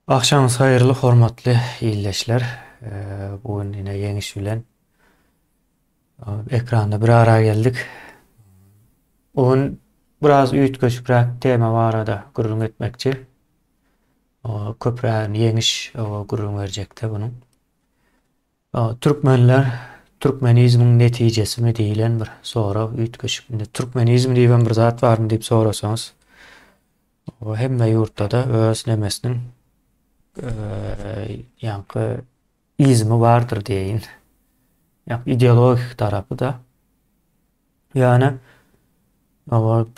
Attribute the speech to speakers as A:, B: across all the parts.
A: Agşamyňyz haýyrly hormatly ildeşler. Bu gün ine ýeňiş bilen ekranda bir ara geldik. Bu gün biraz üýtgeşikräk tema barada gürrüň etmekçi. Köprägini ýeňiş gürrüň berjekde bunuň. Türkmenler türkmenizmiň netijesimi diýlen bir sorag üýtgeşik. Indi türkmenizm diýibem bir zat barmy diýip sorasaňyz, hemme ýurtda-da öz nemesiniň ýaňky izmi bardyr diýeýin. Ýa ideologik tarapy-da. Ýöne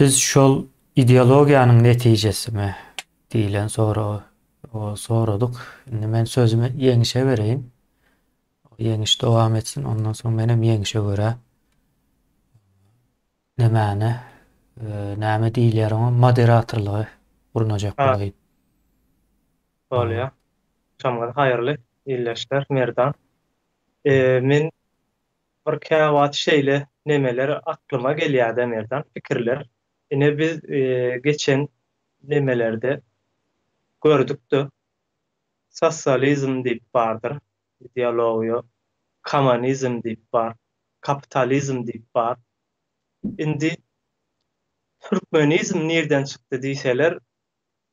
A: biz şol ideologiýanyň netijesimi diýlen soragy soradyk. Indi men sözümi Ýeňişe bereýin. Ýeňiş dowam etsin, ondan soň menem Ýeňişe görä Nämäni, näme diýilýär oňa, moderatorlygy gurnajak bolaýyn.
B: Bolýa. Agşamyňyz haýyrly, ildeşler, Merdan. Men bir käwagt şeýle nemeler aklyma gelýärde Merdan, pikirler. Ine biz geçen nemelerde gördük-de, sosializm diýip bardyr ideologiýa, kommunizm diýip bar, kapitalizm diýip bar. Indi türkmenizm nirden çykdy diýseler,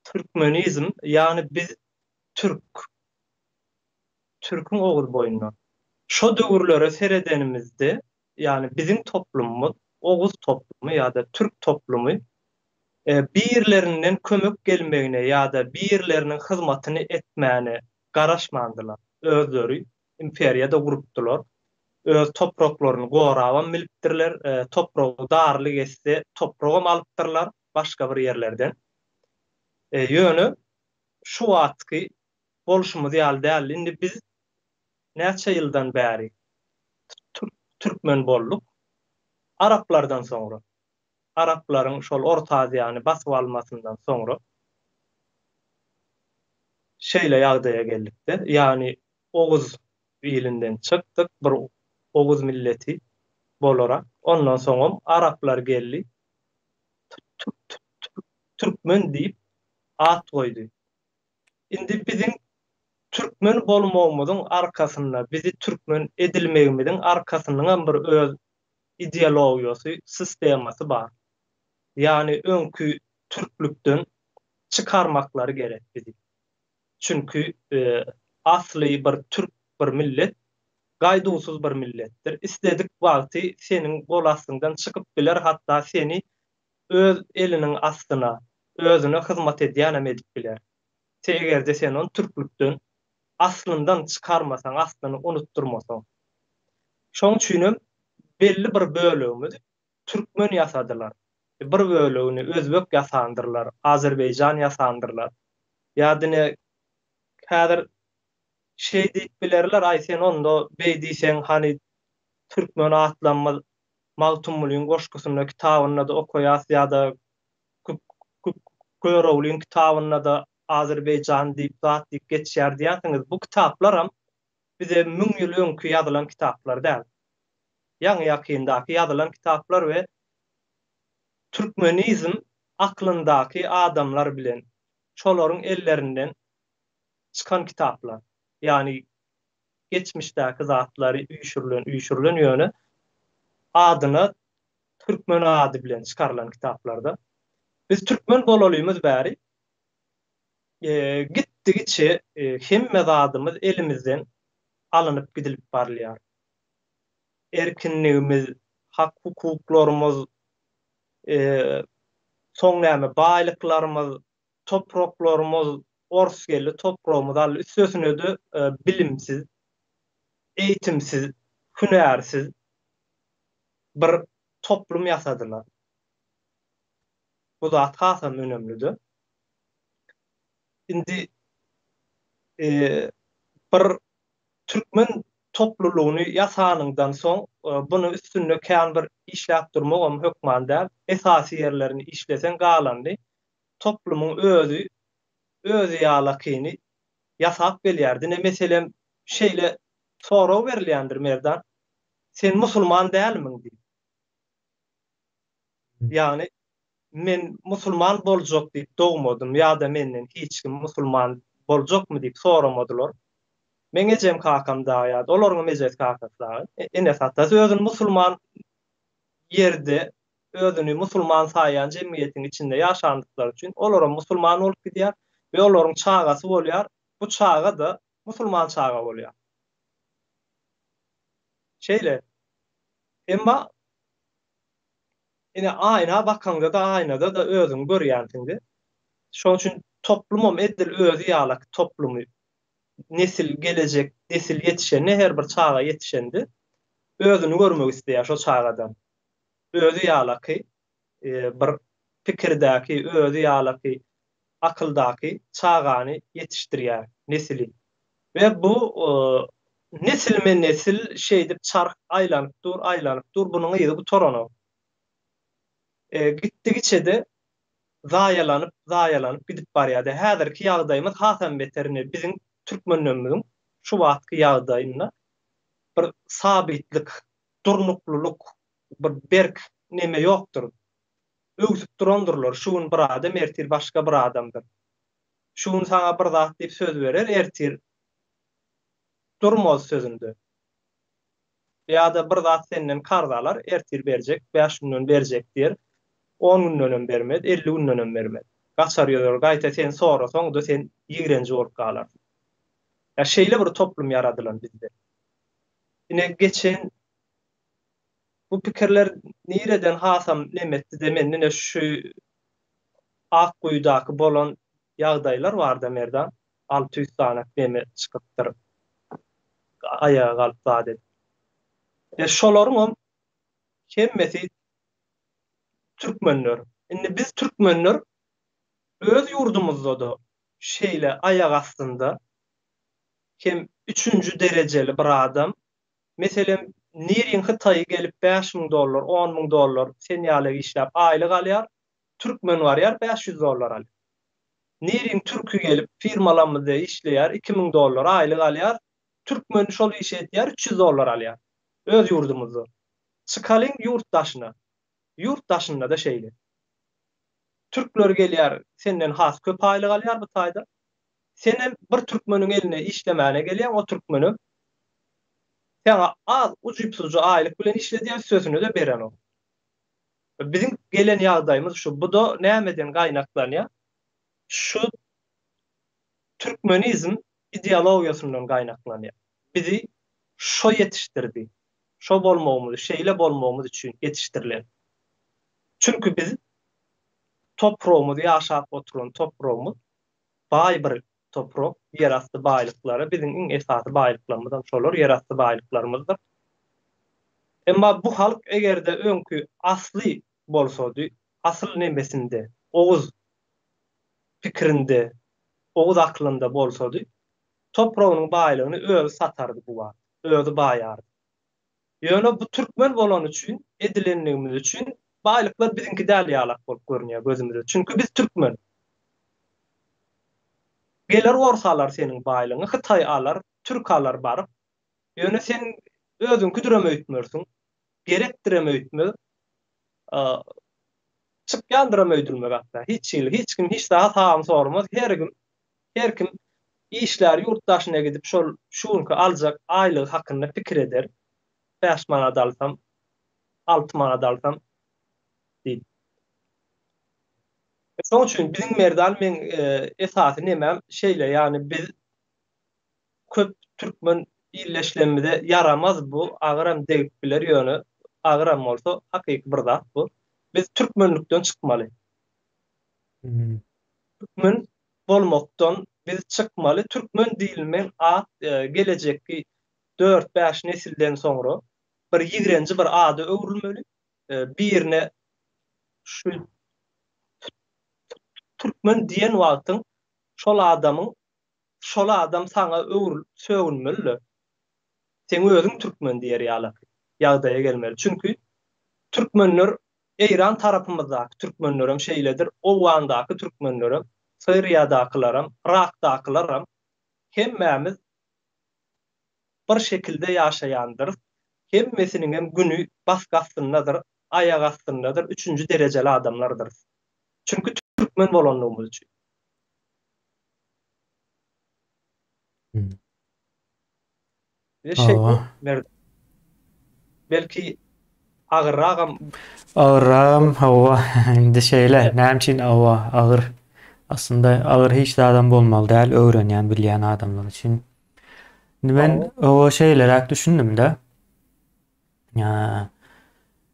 B: türkmenizm, ýagny biz türk, türküň oguz boýundan. Şo döwürlere seredenimizde, ýagny biziň toplumymyz, oguz toplumy ýa-da türk toplumy birlerinden kömek gelmegine ýa-da birleriniň hyzmatyny etmäne garaşmandylar. Özleri imperiýa-da gurupdylar. Öz topraklaryny gorabam bilipdirler. Topragy darlyk etse, topragam alypdyrlar başga bir ýerlerden. Ýöne şu wagtky bolşumyz ýaly däldi. Indi biz näçe ýyldan bäri türkmen bolduk? Araplardan soňra. Araplaryň şol Orta Aziýany basyp almasyndan soňra şeýle ýagdaýa geldik-de, ýagny Oguz ilinden çykdyk, bir oguz milleti bolarak. Ondan soňam araplar geldi, türkmen diýip at goýdy. Indi biziň türkmen bolmagymyzyň arkasynda, bizi türkmen edilmegimiziň arkasynyňam bir öz ideologiýasy, sistemasy bar. Ýagny öňki türklükden çykarmaklary gerek bizi. Çünki asly bir türk bir millet gaýduwsyz bir milletdir. Isledik wagty seniň gol astyňdan çykyp biler hatda seni öz eliniň astyna özüne hyzmat edýänem edip biler. Egerde sen ony türklükden aslyndan çykarmasaň aslyny unutdyrmasaň. Şoň üçinem belli bir bölegimiz türkmen ýasadylar. Bir bölegini özbek ýasandyrlar, azerbaýjan ýasandyrlar. Ýa dine häzir şeý diýip bilerler, aý sen onda beý diýseň hany türkmen atlanmaz Magtymgulyň goşgusynda kitabynda-da okaýas ýa-da Göroglyň kitabynda-da Azerbaýjan diýip zat diýip geçýär diýýänsiňiz. Bu kitaplaram bize müň ýyl öňki ýazylan kitaplar däl. Ýaňy-ýakyndaky ýazylan kitaplar we türkmenizm aklyndaky adamlar bilen şolaryň ellerinden çykan kitaplar. Ýagny geçmişdäki zatlary üýşürilen üýşürilen ýöne adyna türkmen ady bilen çykarylan kitaplarda. Biz türkmen bolalymyz bäri gitdigiçe hemme zadymyz elimizden alynyp gidilip barylýar. Erkinligimiz, hak-hukuklarymyz, soň näme baýlyklarymyz, topraklarymyz, ors geldi topragymyzy aldy, üstesine-de bilimsiz, eýitimsiz, hünärsiz bir toplum ýasadylar. Bu zat hasam önemli-de. Indi bir türkmen toplulygyny ýasanyňdan soň, buny üstünde kän bir işläp durmagam hökman däl. Esasy ýerlerini işleseň galanyny toplumyň özi özi ýalakyny ýasap gelýär. Dine meselem şeýle sorag berilýändir Merdan, sen musulman dälmiň diýip. Ýagny men musulman boljak diýip dogmadym ýa-da menden hiç kim musulman. boljakmy diýip soramadylar. Meň ejem kakam dagy ýa-da olaryňam ejesi kakasy dagy, enesi atasy özüni musulman ýerde özüni musulman saýýan jemgyýetiň içinde ýaşandyklary üçin olaram musulman bolup gidýär we olaryň çagasy bolýar, bu çaga-da musulman çaga bolýar. Şeýle. Emma ine aýna bakaňda-da aýnada-da özüňi görýänsiň-de. Şonuň üçin toplumam edil özi ýalak toplumy nesil gelejek nesil ýetişende her bir çaga ýetişende özüni görmek isleýär şo çagadan. Özi ýalaky bir pikirdäki, özi ýalaky akyldaky çagany ýetişdirýär, nesili. We bu nesilme-nesil şeýdip çarh aýlanyp dur, aýlanyp dur, bunuň yzy gutaranok. Gitdigiçe-de zaýalanyp, zaýalanyp gidip barýar-da. Häzirki ýagdaýymyz hasam beter ine biziň türkmenlerimiziň şu wagtky ýagdaýynda bir sabitlik, durnuklylyk, bir berk neme ýokdur. Öwsüp durandyrlar, şu gün bir adam, ertir başga bir adamdyr. Şu gün saňa bir zat diýip söz berer, ertir durmaz sözünde. Ýa-da bir zat senden karz alar, ertir berjek, bäş günden berjek diýer, on gündenem bermez, 50 gündenem bermez. Gaçar ýörer, gaýta sen sorasaň-da sen ýigrenji bolup galarsyň. Ýa şeýle bir toplum ýaradylan bizde. Ine geçen bu pikirler nireden hasam nemetdi-de men ine şu Akguýudaky bolan ýagdaýlar barda Merdan, 600 sany neme çykypdyr aýaga galyp zat edip. E şolaryňam hemmesi türkmenler. Indi biz türkmenler öz ýurdumyzda-da şeýle aýak astynda hem üçünji derejeli bir adam, meselem, niriň hytaýy gelip 5000 dollar, 10000 dollar sen ýaly işläp aýlyk alýar, türkmen barýar 500 dollar alýar. Niriň türki gelip firmalarymyzda işleýär, 2000 dollar aýlyk alýar, türkmen şol işi edýär, 300 dollar alýar. Öz ýurdumyzda. Çykalyň ýurt daşyna. Ýurt daşynda-da şeýle. Türkler gelýär, senden has köp aýlyk alýar bu taýda. Senem bir türkmeniň eline işlemäne gelýäň, o türkmenem saňa az, ujypsyzja aýlyk bilen işledýär, üstesine-de berenok. Biziň gelen ýagdaýymyz şu. Bu-da nämeden gaýnaklanýar? Şu türkmenizm ideologiýasyndan gaýnaklanýar. Bizi şo ýetişdirdi. Şo bolmagymyzy, şeýle bolmagymyz üçin ýetişdirilen. Çünki biz topragymyz, ýaşap oturan topragymyz baý bir toprak, ýerasty baýlyklary, biziň iň esasy baýlyklarymyzam şolar, ýerasty baýlyklarymyzdyr. Emma bu halk eger-de öňki asly bolsady, asyl nemesinde, oguz pikirinde, oguz aklynda bolsady, topragynyň baýlygyny özi satardy bu wagt, özi baýardy. Ýöne bu türkmen bolany üçin, edilenligimiz üçin baýlyklar biziňki däl ýalak bolup görünýär gözümize. Çünki biz türkmen. Geler ors alar seniň baýlygyňy, hytaý alar, türk alar baryp. Ýöne sen özüňkidirem öýtmersiň, gerekdirem öýtmez. Çykýandyram öýdülmez hatda. Hiç hili, hiç kim hiç zat hasabyny sormaz. Her kim, her kim işlär ýurt daşyna gidip şol şu günki aljak aýlygy hakynda pikir eder. 5 manat alsam, 6 manat alsam diýip. Şonuň üçin biziň Merdan meň esasy nemem şeýle, ýagny biz köp türkmen illeşlemimize ýaramaz bu, agyram degip biler, ýöne agyram bolsa hakyky bir zat bu. Biz türkmenlikden çykmaly. Türkmen bolmakdan biz çykmaly. Türkmen diýilmen at gelejekki 4-5 nesilden soňra bir ýigrenji bir ada öwrülmeli. Birine şu türkmen diýen wagtyň şol adamyň şol adam saňa öwrülip sögünmeli-de. Seň özüň türkmen diýer ýaly ýagdaýa gelmeli. Çünki türkmenler Eýran tarapymyzdaky türkmenlerem şeýledir, Owgandaky türkmenlerem, Siriýadakylaram, Yrakdakylaram hemmämiz bir şekilde ýaşaýandyrys. Hemmesiniňem güni basgy astyndadyr, aýak astyndadyr, üçünji derejeli adamlardyrys. Çünki türkmen bolandygymyz üçin. Bize şeýle Merdan. Belki agyrragam.
A: Agyrragam hawa indi şeýle näme üçin hawa agyr. Aslynda agyr hiç zadam bolmaly däl öwrenýän bilýän adamlar üçin. Indi men hawa şeýleräk düşündimde.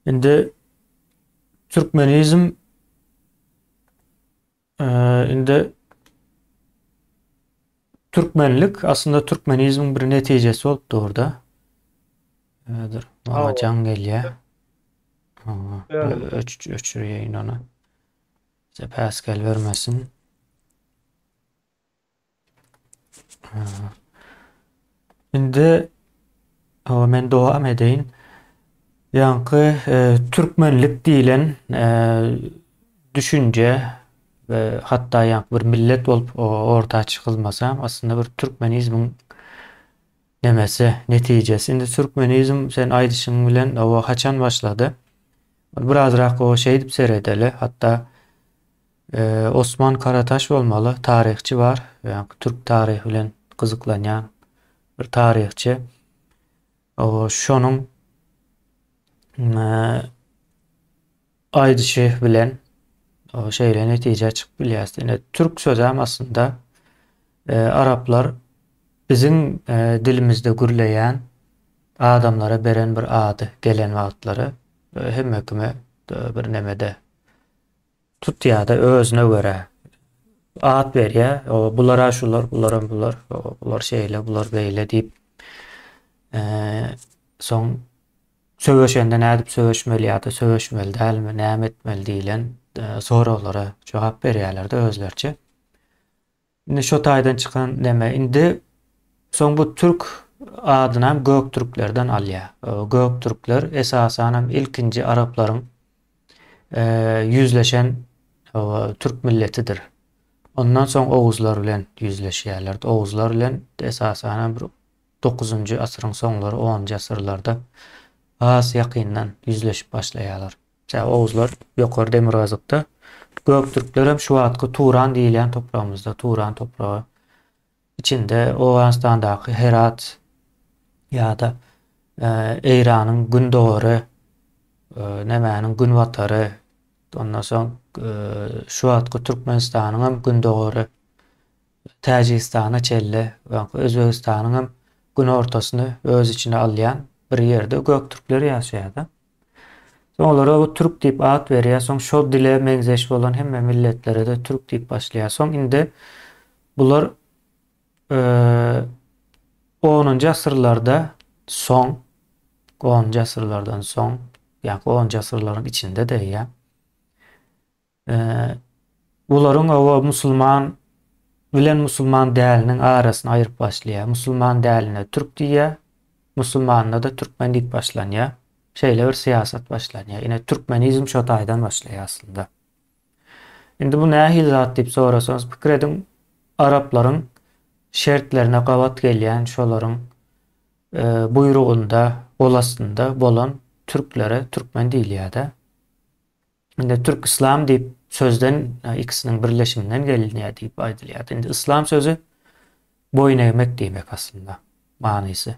A: Indi türkmenizm Indi türkmenlik aslynda türkmenizmiň bir netijesi bolup dur-da. Dur, maňa jaň gelýär. Öç, öçürýäýin ony. Bize päsgel bermesin. Indi men dowam edeýin. Ýaňky e, türkmenlik diýlen e, düşünje we hatda ýaňky bir millet bolup orta çykylmasa, aslynda bir türkmenizmiň nemesi, netijesi. Indi türkmenizm sen aýdyşyň bilen o haçan başlady? Birazrak o şeýdip seredeli. Hatda Osman Karataş bolmaly, taryhçy bar, ýagny türk taryhy bilen gyzyklanýan bir taryhçy. O şonuň aýdyşy bilen şeýle netijä çykyp bilýäris. Ine, türk sözem aslynda araplar biziň dilimizde gürleýän adamlara beren bir ady gelen wagtlary hemme kime bir nemede Tutýar-da özüne görä at berýär. O bulara şular, bularam bular, bular şeýle, bular beýle diýip. Soň söweşende nädip söweşmeli ýa-da söweşmeli dälmi, näme etmeli diýlen soraglara jogap berýärler-de özleriçe. Indi şo taýdan çykan neme indi soň bu türk adynam göktürklerden alýar. Göktürkler esasanam ilkinji araplaryň ýüzleşen türk milletidir. Ondan soň oguzlar bilen ýüzleşýärler. Oguzlar bilen esasanam bir dokuzynjy asyryň soňlary, onunjy asyrlarda has ýakyndan ýüzleşip başlaýarlar. Sebäbi oguzlar ýokary demirgazykda, göktürklerem şu wagtky Turan diýilýän topragymyzda, Turan topragy içinde Owganystandaky Herat ýa-da Eýranyň gündogary, nämäniň günbatary, ondan soň şu wagtky Türkmenistanyň hem gündogary, Täjigistana çenli, Özbegistanyň hem günortasyny öz içine alýan bir ýerde göktürkler ýaşaýar-da. Soň olara bu türk diýip at berýär. Soň şol dile meňzeş bolan hemme milletlere-de türk diýip başlaýar. Soň indi bular onunjy asyrlarda soň onunjy asyrlardan soň ýa-da onunjy asyrlaryň içinde-de eýýäm Bularyň oba musulman bilen musulman däliniň arasyny aýryp başlaýar. Musulman däline türk diýýär, musulmanyna-da türkmen diýip başlanýar. Şeýle bir syýasat başlanýar. Ine türkmenizm şo taýdan başlaýar aslynda. Indi bu nähili zat diýip sorasaňyz, pikir ediň, araplaryň şertlerine gabat gelýän şolaryň buýrugynda, gol astynda bolan türklere türkmen diýilýär-de. Indi türk yslam diýip sözden ikisiniň birleşiminden gelinýär diýip aýdylýar. Indi yslam sözi boýun egmek diýmek aslynda manysy.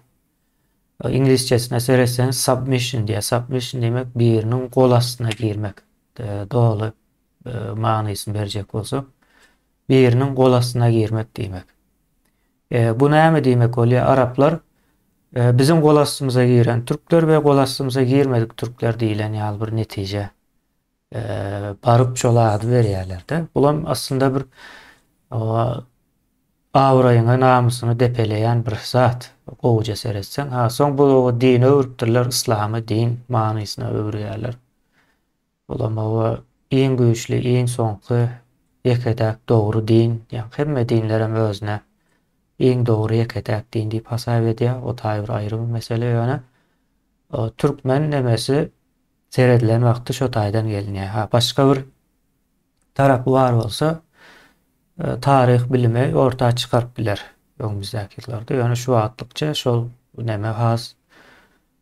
A: Iňlisçesine seretseňiz submission diýýär. Submission diýmek biriniň gol astyna girmek. Doly manysyny berjek bolsak, biriniň gol astyna girmek diýmek. Bu näme diýmek bolýar? Araplar biziň gol astymyza giren türkler we gol astymyza girmedik türkler diýlen ýaly bir netije baryp şol ady berýärler-de. Bulam aslynda bir abraýyňy, namysyňy depeleýän bir zat. Gowuja seretseň. Ha, soň bu dine öwrüpdirler, yslamy din manysyna öwürýärler. Olam hawa iň güýçli, iň soňky, ýeke-täk dogry din, ýagny hemme dinlerem özüne iň dogry ýeke-täk din diýip hasap edýär, o taý bir aýry bir mesele ýöne türkmen nemesi seredilen wagty şo taýdan gelinýär. Ha başga bir tarapy bar bolsa taryh bilimi orta çykaryp biler öňümizdäki ýyllarda. Ýöne şu wagtlykça şol neme has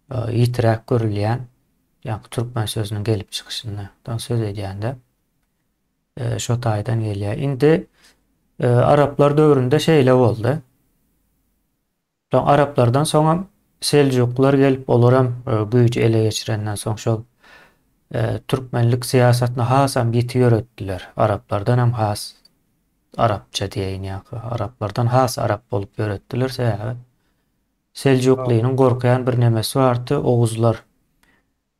A: ýitiräk görülýän Ýaňky türkmen sözüniň gelip çykyşyndan söz edýände şo taýdan gelýär. Indi araplar döwründe şeýle boldy. Soň araplardan soňam seljuklar gelip olaram güýji ele geçirenden soň şol türkmenlik syýasatyny hasam ýiti ýöretdiler. Araplardanam has arapça diýeýin ýa araplardan has arap bolup ýöretdiler sebäbi Seljuklynyň gorkýan bir nemesi bardy oguzlar.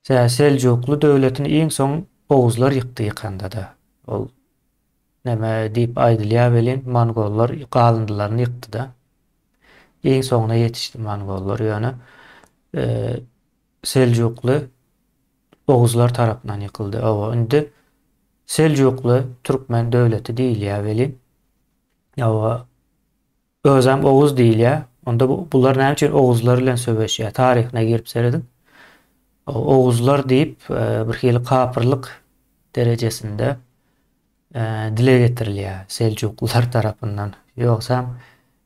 A: Sebäbi Seljukly döwletini iň soň oguzlar ýykdy ýykanda-da. Ol neme diýip aýdylýar welin mongollar galyndylaryny ýykdy-da. Iň soňuna ýetişdi mongollar ýöne Seljukly oguzlar tarapyndan ýykyldy. Owa indi Seljukly türkmen döwleti diýilýär welin owa Özem oguz diýilýär. Onda bu bular näme üçin oguzlar bilen söweşýär? Taryhyna girip serediň. Oguzlar diýip bir hili kapyrlyk derejesinde dile getirilýär seljuklylar tarapyndan. Ýogsam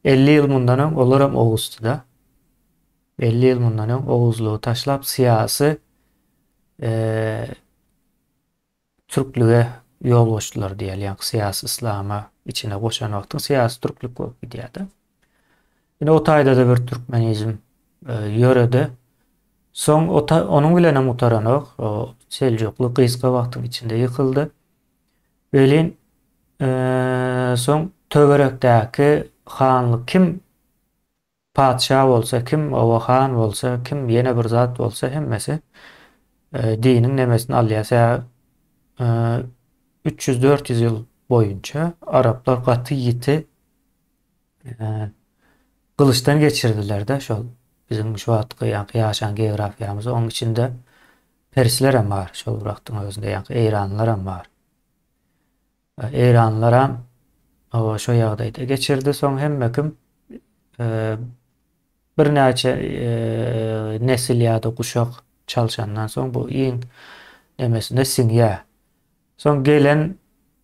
A: 50 ýyl mundan öň olaram oguzdy-da. 50 ýyl mundan öň oguzlygy taşlap syýasy Türklüge ýol goşdular diýeli, ýaňky syýasy yslama içine goşan wagtyň syýasy türklük bolup gidýär-de. Ine o taýda-da bir türkmenizm ýöredi. Soň onuň bilenem gutaranok. O Seljukly gysga wagtyň içinde ýykyldy. Welin soň töwerekdäki hanlyk kim Patyşa bolsa, kim oba han bolsa, kim ýene bir zat bolsa hemmesi diniň nemesini alýar. Sebäbi 300-400 ýyl boýunça araplar gaty ýiti gylyçdan geçirdiler-de şol biziň şu wagtky ýaňky ýaşan geografiýamyzy. Onuň içinde persler hem bar şol bir wagtyň özünde ýaňky eýranlylar hem bar. Eýranlylaram hawa şo ýagdaýda geçirdi. Soň hemme kim birnäçe nesil ýa-da guşak çalşandan soň bu iň nemesine siňýär. Soň gelen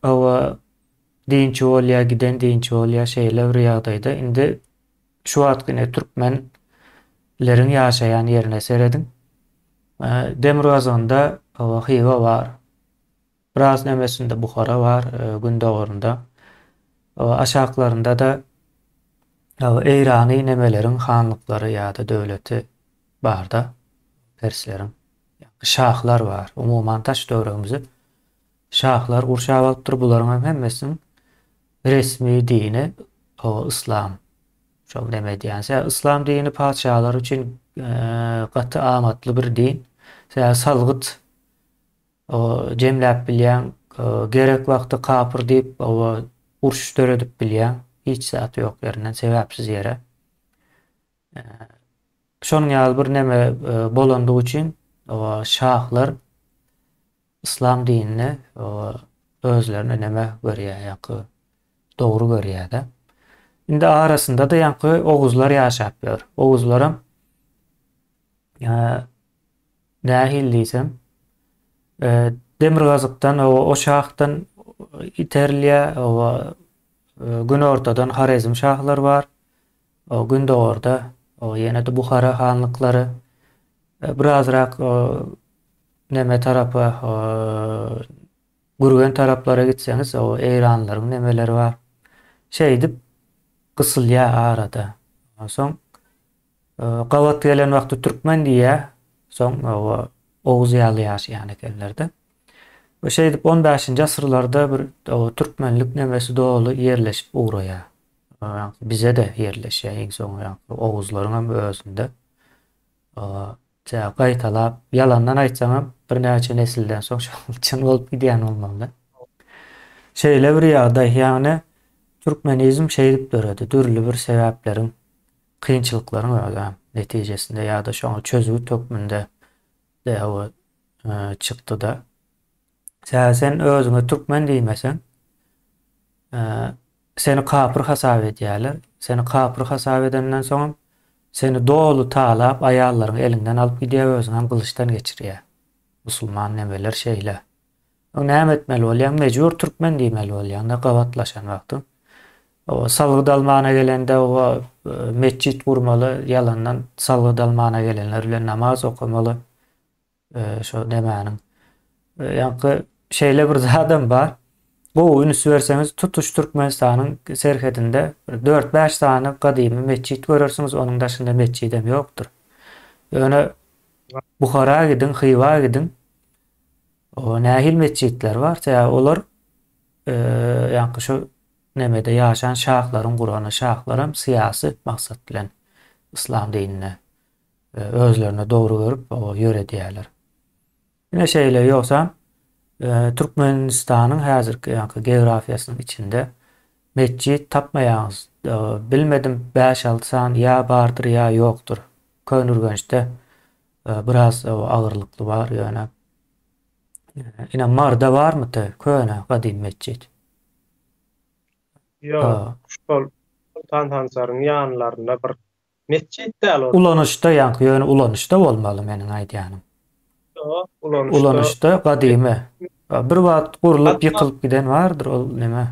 A: hawa dinçi bolýar, giden dinçi bolýar şeýle bir ýagdaýda indi şu wagtky ine türkmenleriň ýaşaýan ýerine serediň. Demirgazygynda hawa Hywa bar. Biraz nemesinde Buhara bar, gündogarynda. Aşaklarynda-da Eýrany nemeleriň hanlyklary ýa-da döwleti bar-da, persleriň. Şahlar bar. Umuman daş-töweregimizi şahlar gurşap alypdyr. Bularyň hem hemmesiniň resmi dini yslam. Şol neme edýän. Sebäbi yslam dini patyşalar üçin gaty amatly bir din. Sebäbi salgyt Jemläp bilýäň, gerek wagty kapyr diýip, uruş döredip bilýäň, hiç zat ýok ýerinden, sebäpsiz ýere. Şonuň ýaly bir neme bolandygy üçin şahlar yslam dinini özlerine neme görýär, ýaňky dogry görýär-de. Indi arasynda-da ýaňky oguzlar ýaşap ýör. Oguzlaram Nähili diýsem, demirgazykdan o şahdan iterilýär, o günortadan Horezm şahlary bar, o gündogarda o ýene-de Buhara hanlyklary, birazrak neme tarapa Gürgen taraplara gitseňiz o eýranlaryň nemeleri bar. Şeýdip gysylýar arada. Soň Gabat gelen wagty türkmen diýýär. Soň oguz ýaly ýaşaýan ekenler-de. We şeýdip on bäşinji asyrlarda bir türkmenlik nemesi doly ýerleşip ugraýar. Bize-de ýerleşýär iň soňy oguzlaryň hem özünde. Gaýtalap, ýalandan aýtsaňam birnäçe nesilden soň şol çyn bolup gidýän bolmaly. Şeýle bir ýagdaý, ýagny türkmenizm şeýdip döredi, dürli bir sebäpleriň kynçylyklaryň özem netijesinde ýa-da şoňa çözgüt hökmünde DHW çykdy-da. Sebäbi sen özüňe türkmen diýmeseň, seni kapyr hasap edýärler. Seni kapyr hasap edenden soňam seni doly talap, aýallaryňy eliňden alyp gidýär, özüňem gylyçdan geçirýär. Musulman nemeler şeýle. Öň näme etmeli bolýaň? Mejbur türkmen diýmeli bolýaň-da gabatlaşan wagtyň. Oba salgyt almana gelende oba metjit gurmaly, ýalandan salgyt almana gelenler bilen namaz okamaly. Şo nemäniň. Ýaňky şeýle bir zadam bar. Gowy üns berseňiz tutuş Türkmenistanyň serhedinde bir dört-bäş sany gadymy metjit görersiňiz, onuň daşynda metjidem ýokdur. Ýöne Buhara gidiň, Hywa gidiň, o nähili metjitler bar, sebäbi olar ýaňky şu nemede ýaşan şahlaryň gurany, şahlaram syýasy maksat bilen yslam dinine özlerine dogry görüp ýöredýärler. Ine şeýle, ýogsam Türkmenistanyň häzirki ýaňky geografiýasynyň içinde metjit tapmaýaňyz. Bilmedim bäş-alty sany ýa bardyr ýa ýokdur. Köneürgençde biraz agyrlykly bar ýöne. Ine Maryda barmydy köne gadym metjit?
B: Ýok, şol Soltan Sanjaryň ýanlarynda bir Metjit däl ol.
A: Ulanyşda ýaňky ýöne ulanyşda bolmaly meniň aýdýanym.
B: Ýok, ulanyşda.
A: Ulanyşda gadymy. Bir wagt gurlup ýykylyp giden bardyr ol neme.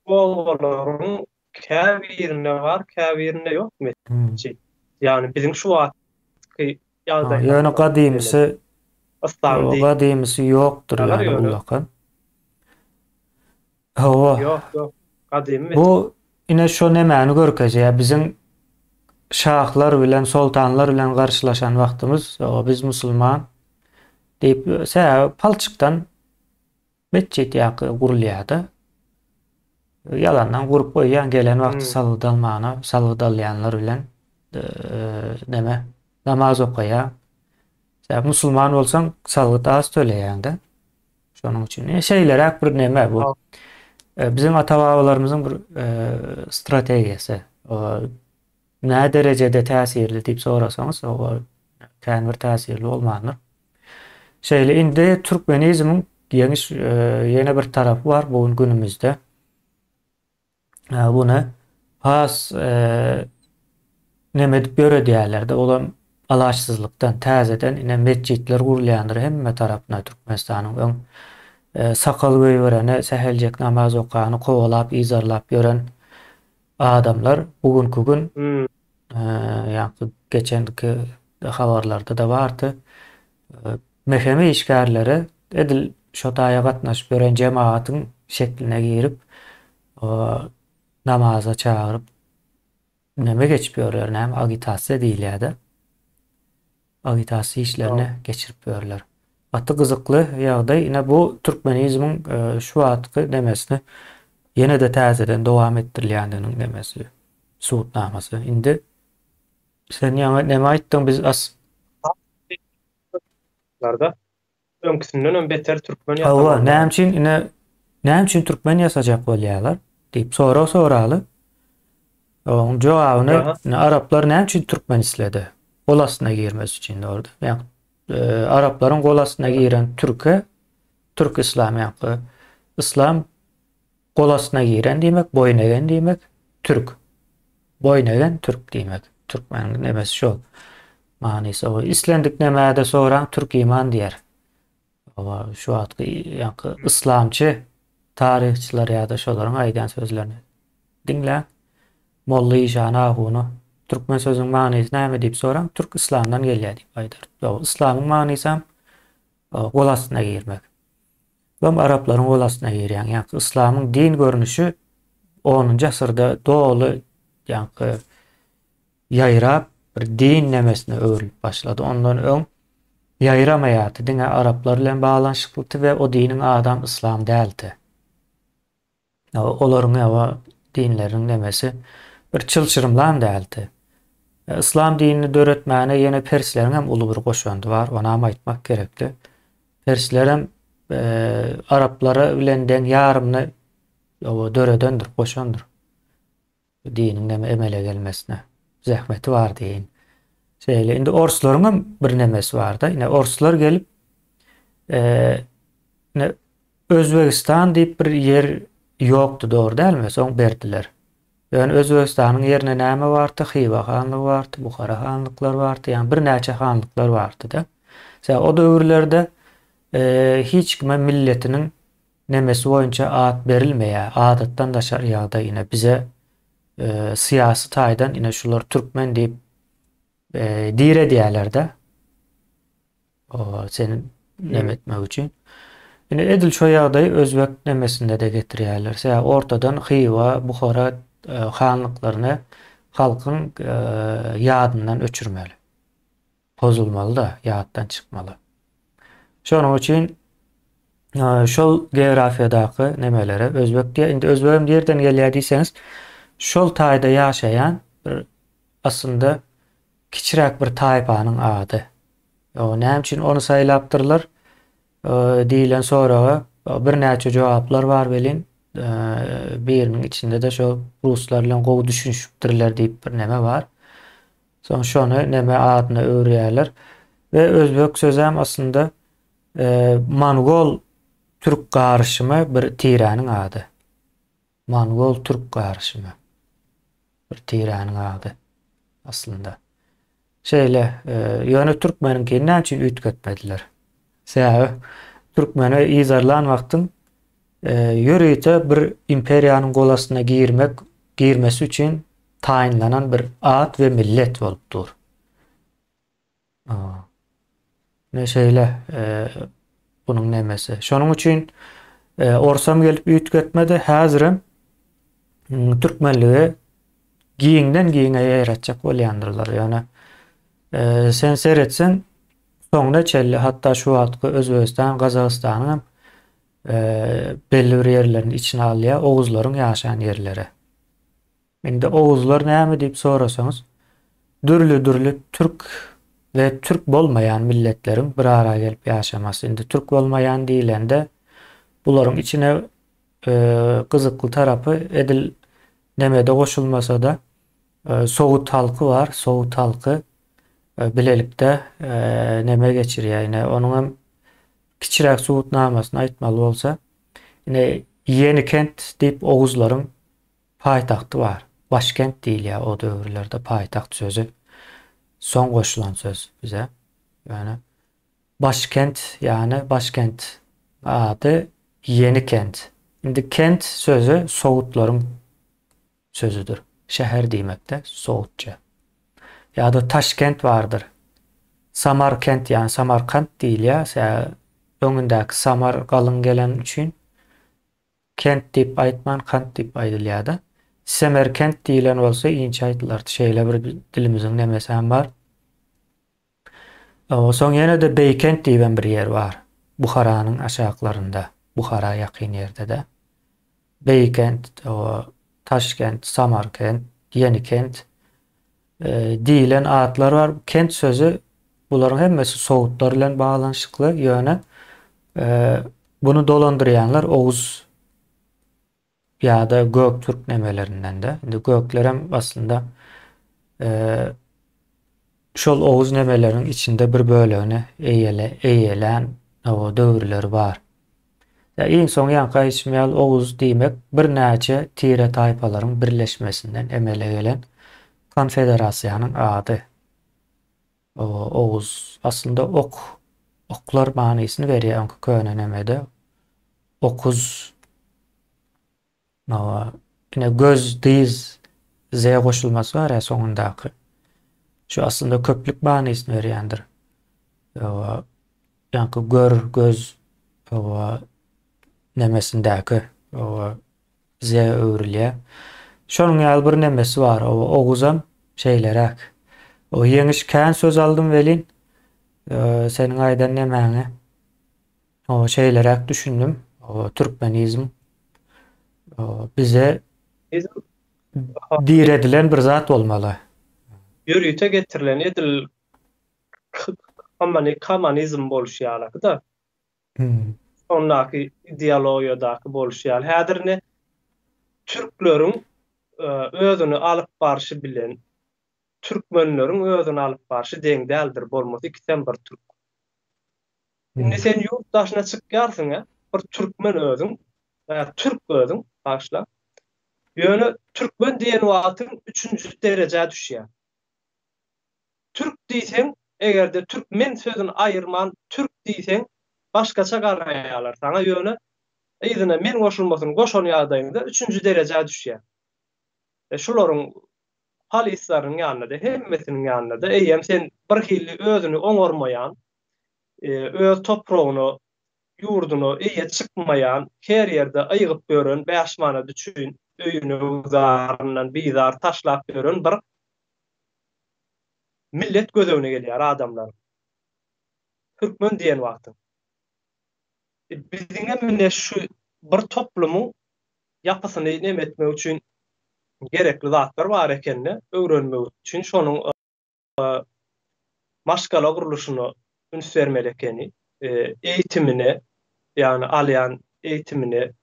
B: Obalaryň käbirinde bar, käbirinde ýok metjit. Ýagny biziň şu wagtky
A: ýagdaýymyz. Ýöne gadymysy gadymysy ýokdur ýöne ullakan. Hawa.
B: Ýok, ýok. Gadymy metjit.
A: Bu ine şo nemäni görkezýär. Biziň şahlar bilen, soltanlar bilen garşylaşan wagtymyz, hawa, biz musulman diýip, sebäbi palçykdan metjit ýaky gurulýar-da. Ýalandan gurup goýýan, gelen wagty salgyt almana, salgyt alýanlar bilen neme, namaz okaýar. Sebäbi musulman bolsaň, salgyt az töleýäň-de. Şonuň üçin e, şeýleräk bir neme bu. E, biziň ata-babalarymyzyň bir e, strategiýasy. Nä derejede täsirli diýip sorasaňyz, o kän bir täsirli bolmandyr. Şeýle indi türkmenizmiň ýeňiş ýene bir tarapy bar bu gün günümizde. Buny has neme edip ýöredýärler-de, olam alaçsyzlykdan, täzeden ine metjitler gurulýandyr hemme tarapyna Türkmenistanyň öň sakal goýbereni, säheljek namaz okany kowalap, yzarlap ýören adamlar bu günki gün ýaňky geçenki habarlarda-da bardy. MHM işgärleri edil şo taýa gatnaşyp ýören jemagatyň şekline girip, namaza çagyryp, neme geçip ýörler, näme agitasiýa diýilýär-de. Agitasiýa işlerini geçirip ýörler. Gaty gyzykly ýagdaý. Ine bu türkmenizmiň şu wagtky nemesini ýene-de täzeden dowam etdirilýändiginiň nemesi, subutnamasy. Indi sen ýaňy neme aýtdyň biz as
B: Larda öňküsindenem beter türkmen
A: Hawa, näme üçin ine näme üçin türkmen ýasajak bolýarlar diýip sorag soraly. Oň jogabyny ine araplar näme üçin türkmen isledi? Gol astyna girmesi üçin dogry. Ýa e, araplaryň gol astyna giren türke türk islam ýa islam Gol astyna giren diýmek, boýun egen diýmek, türk. Boýun egen türk diýmek. Türkmeniň nemesi şol. Manysy o. Islendik nemäde soraň türk iman diýer. Owa, şu wagtky ýaňky yslamçy taryhçylar ýa-da şolaryň aýdýan sözlerini diňläň. Molla işany ahuny türkmen sözüniň manysy näme diýip soraň, türk yslamdan gelýär diýip aýdar. Ýok, yslamyň manysam gol astyna girmek. Öň araplaryň gol astyna girýän, ýaňky yslamyň din görnüşi onunjy asyrda doly ýaňky ýaýrap bir din nemesine öwrülip başlady. Ondan öň ýaýramaýardy, diňe araplar bilen baglanyşyklydy we o diniň adam yslam däldi. Olaryň ýa dinleriniň nemesi bir çylşyrymlam däldi. Yslam dinini döretmäne ýene persleriň hem uly bir goşandy bar, onam aýtmak gerekli. Perslerem araplara bilen deň ýarymyny döredendir, goşandyr. Diniň neme emele gelmesine zähmeti bar diýeýin. Şeýle indi orslaryň hem bir nemesi bar-da. Ine orslar gelip ine Özbegistan diýip bir ýer ýokdy, dogry dälmi? Soň berdiler. Ýöne Özbegistanyň ýerine näme bardy? Hywa hanlygy bardy, Buhara hanlyklary bardy, ýagny birnäçe hanlyklar bardy-da. Sebäbi o döwürlerde hiç kime milletiniň nemesi boýunça at berilmeýär. Adatdan daşary ýagdaý ine bize syýasy taýdan ine şular türkmen diýip diredýärler-de. Seni neme etmek üçin. Ine edil şo ýagdaýy özbek nemesinde-de getirýärler. Sebäbi ortadan Hywa, Buhara hanlyklaryny halkyň ýadyndan öçürmeli. Pozulmaly-da, ýatdan çykmaly. Şonuň üçin şol geografiýadaky nemelere özbek diýýär. Indi özbegem nirden gelýär diýseňiz, şol taýda ýaşaýan bir aslynda kiçiräk bir taýpanyň ady. Näme üçin ony saýlapdyrlar diýlen soraga birnäçe jogaplar bar welin, biriniň içinde-de şol ruslar bilen gowy düşünişipdirler diýip bir neme bar. Soň şony neme adyna öwürýärler. We özbek sözem aslynda mongol türk garyşymy bir tiräniň ady. Mongol türk garyşymy bir tiräniň ady aslynda. Şeýle, ýöne türkmeniňkini näme üçin üýtgetmediler? Sebäbi türkmeni yzarlan wagtyň ýörite bir imperiýanyň gol astyna girmek, girmesi üçin taýynlanan bir at we millet bolup dur. Ne şeýle bunuň nemesi. Şonuň üçin orsam gelip üýtgetmedi, häzirem türkmenligi giňden giňe ýaýratjak bolýandyrlar. Ýöne sen seretseň soňuna çenli hatda şu wagtky Özbegistan, Gazagystanyň hem belli bir ýerlerini içine alýar, oguzlaryň ýaşan ýerleri. Indi oguzlar näme diýip sorasaňyz, dürli-dürli türk we türk bolmaýan milletleriň bir ara gelip ýaşamasy. Indi türk bolmaýan diýlende, bularyň içine gyzykly tarapy edil nemede goşulmasa-da, sowut halky bar, sowut halky bilelikde neme geçirýär. Ine, onuň hem kiçiräk subutnamasyny aýtmaly bolsa, ine, Ýenikent diýip oguzlaryň Paýtagty bar. Başkent diýilýär o döwürlerde paýtagt sözi soň goşulan söz bize. Ýöne başkent ýagny başkent ady Ýeni kent. Indi kent sözi sowutlaryň sözüdir. Şäher diýmekde sowutça. Ýa-da Taşkent bardyr. Samarkent ýagny Samarkant diýilýär. Öňündäki Samar galyň gelen üçin Kent diýip aýtman, kant diýip aýdylýar-da. Semerkent diýlen bolsa inçe aýdylardy. Şeýle bir dilimiziň nemesi hem bar. Soň ýene-de Beýkent diýibem bir ýer bar. Buharanyň aşaklarynda, Buhara ýakyn ýerde-de. Beýkent, Taşkent, Samarkent, Ýenikent diýlen atlar bar. Kent sözi bularyň hemmesi sowutlar bilen baglanyşykly, ýöne buny dolandyrýanlar oguz ýa-da göktürk nemelerinden-de. Indi göklerem aslynda şol oguz nemeleriniň içinde bir bölegini eýele, eýelän döwürleri bar. Ýa iň soňy ýaňky aýdyşym ýaly oguz diýmek birnäçe tire-taýpalaryň birleşmesinden emele gelen konfederasiýanyň ady. Oguz aslynda ok, oklar manysyny berýär öňki köne nemede. Okuz Hawa, ine göz, dyz, z goşulmasy bar ya soňundaky. Şu aslynda köplük manysyny berýändir. Hawa, ýaňky gör, göz, hawa, nemesindäki, hawa, z öwrülýär. Şonuň ýaly bir nemesi bar. Hawa, oguzam şeýleräk. O ýeňiş kän söz aldym welin, seniň aýdan nemäňe Oba şeýleräk düşündim. Oba türkmenizm bize diredilen bir zat bolmaly.
B: Ýörite getirilen edil kommunizm bolşy ýalyky-da. Ondaky ideologiýadaky bolşy ýaly. Häzir ine türkleriň özüni alyp barşy bilen türkmenleriň özüni alyp barşy deň däldir, bolmasa ikisem bir türk. Indi sen ýurt daşyna çykýarsyň-a, bir türkmen özüň, türk özüň, bagyşla. Ýöne türkmen diýen wagtyň üçünji derejä düşýär. Türk diýseň, eger-de türkmen sözüni aýyrman türk diýseň, başgaça garaýarlar saňa, ýöne yzyna men goşulmasyny goşan ýagdaýyňda üçünji derejä düşýär. E şularyň polislaryň ýanynda-da, hemmesiniň ýanynda-da eýýäm sen birhili özüni oňarmaýan, öz topragyna. ýurduna eýe çykmaýan, her ýerde ygyp ýören, bäş manat üçin öýüni öwzaryndan bizar taşlap ýören bir millet göz öňüne gelýär adamlaryň. Türkmen diýen wagtyň. Biziňem ine şu bir toplumyň ýapysyny neme etmek üçin gerekli zatlar bar ekende öwrenmek üçin şonuň maşgala gurluşyna üns bermeli ekeni, eýitimine, ýagny alýan eýitimine,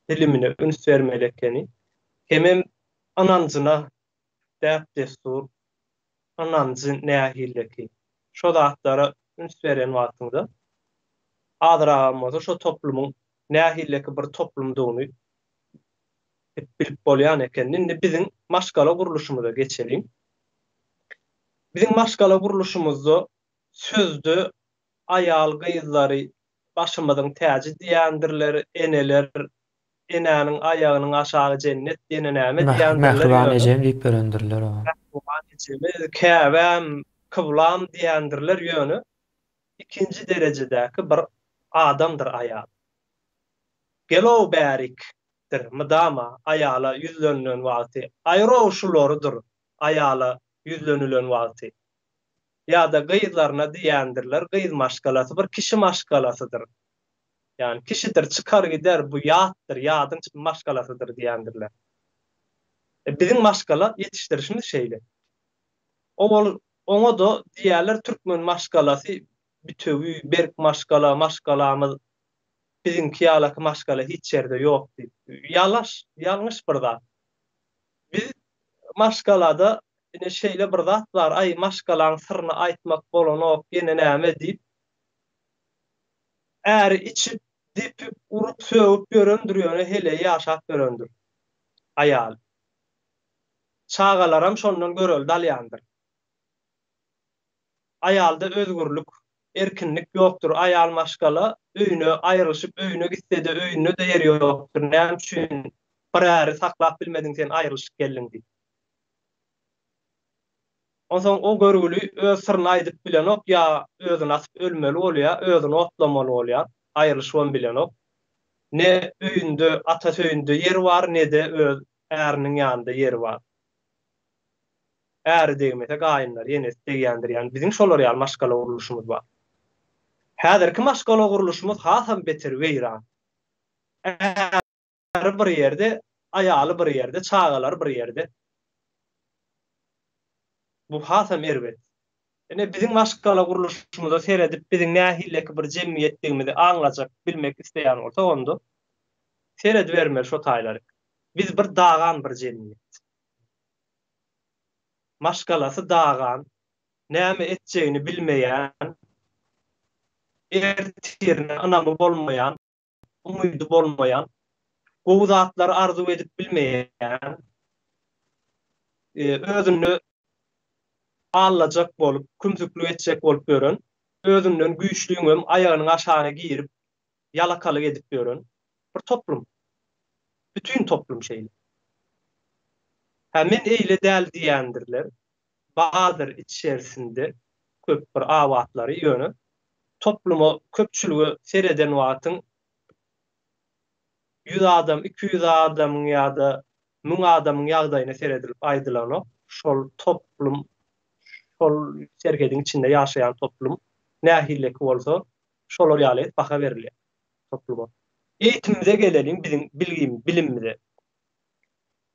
B: bilimine üns bermeli ekeni. Hemem ynanjyna, däp-dessur, ynanjy nähileki, şo zatlara üns beren wagtyňda azragam bolsa şo toplumyň nähileki bir toplumdygyny bilip bolýan eken. Indi biziň maşgala gurluşymyza geçeliň. Biziň maşgala gurluşymyzda sözde aýal-gyzlary başymyzyň täji diýendirler, eneler enäniň aýagynyň aşagy jennet diýene näme diýendirler
A: Mähriban ejem diýip ýörendirler oňa.
B: Mähriban ejemiz, käbäm, kyblam diýendirler ýöne ikinji derejedäki bir adamdyr aýal. Gelow bärik dir mydama aýala ýüzlenilen wagty aýrow şularydyr aýala ýüzlenilen wagty. Ýa-da gyzlaryna diýendirler gyz maşgalasy bir kişi maşgalasydyr. Ýagny kişidir çykar gider bu ýatdyr ýadyň maşgalasydyr diýendirler. E biziň maşgala ýetişdirişimiz şeýle. Owal oňa-da diýýärler türkmen maşgalasy bütewi berk maşgala maşgalamyz biziňki ýalaky maşgala hiç ýerde ýok diýip. Ýalaş ýalňyş bir zat. Biz maşgalada ine şeýle bir zat bar aý maşgalaň syryny aýtmak bolanok ýene näme diýip Äri içip, depip, urup, sögüp ýörendir ýöne heleýi ýaşap ýörendir. Aýaly. Çagalaram şondan görelde alýandyr. Aýalda özgürlik, erkinlik ýokdur. Aýal maşgala öýüne aýrylyşyp öýüne gitsede öýünde-de ýeri ýokdur. Näme üçin bir äri saklap bilmediň sen aýrylyşyp geldiň diýip. Onsoň o görgüli öz syryny aýdyp bilenok, ýa özüni asyp ölmeli bolýar, özüni otlamaly bolýar, aýrylyşybam bilenok. Ne öýünde, atasy öýünde ýeri bar, ne-de öz äriniň ýanynda ýeri bar. Äri degmese gaýynlary, enesi degýändir, ýagny biziň şolar ýaly maşgala gurluşymyz bar. Häzirki maşgala gurluşymyz hasam beter weýran. Äri bir ýerde, aýaly bir ýerde, çagalary bir ýerde. Bu hasam erbet. Ine biziň maşgala gurluşymyza seredip biziň nähilleki bir jemgyýetdigimizi aňlajak, bilmek isleýän bolsa onda seredibermeli şo taýlary. Biz bir dagan bir jemgyýet. Maşgalasy dagan, näme etjegini bilmeýän, ertirine ynamy bolmaýan, umydy bolmaýan, gowy zatlary arzuw edip bilmeýän, özünde allajak bolup, kümsüklik etjek bolup ýören, özünden güýçliňem aýagynyň aşagyna girip, ýalakalyk edip ýören bir toplum. Bütin toplum şeýle. Hä, men eýle däl diýýändirler. Bardyr içerisinde köp bir abatlary, ýöne topluma, köpçülige sereden wagtyň ýüz adam, 200 adamyň ýa-da 1000 adamyň ýagdaýyna seredilip aýdylanok. Şol toplum, şol serhediň içinde ýaşaýan toplum nähileki bolsa, şolar ýaly edip baha berilýär topluma. Eýitimimize geleliň, biziň bilgim, bilimimize.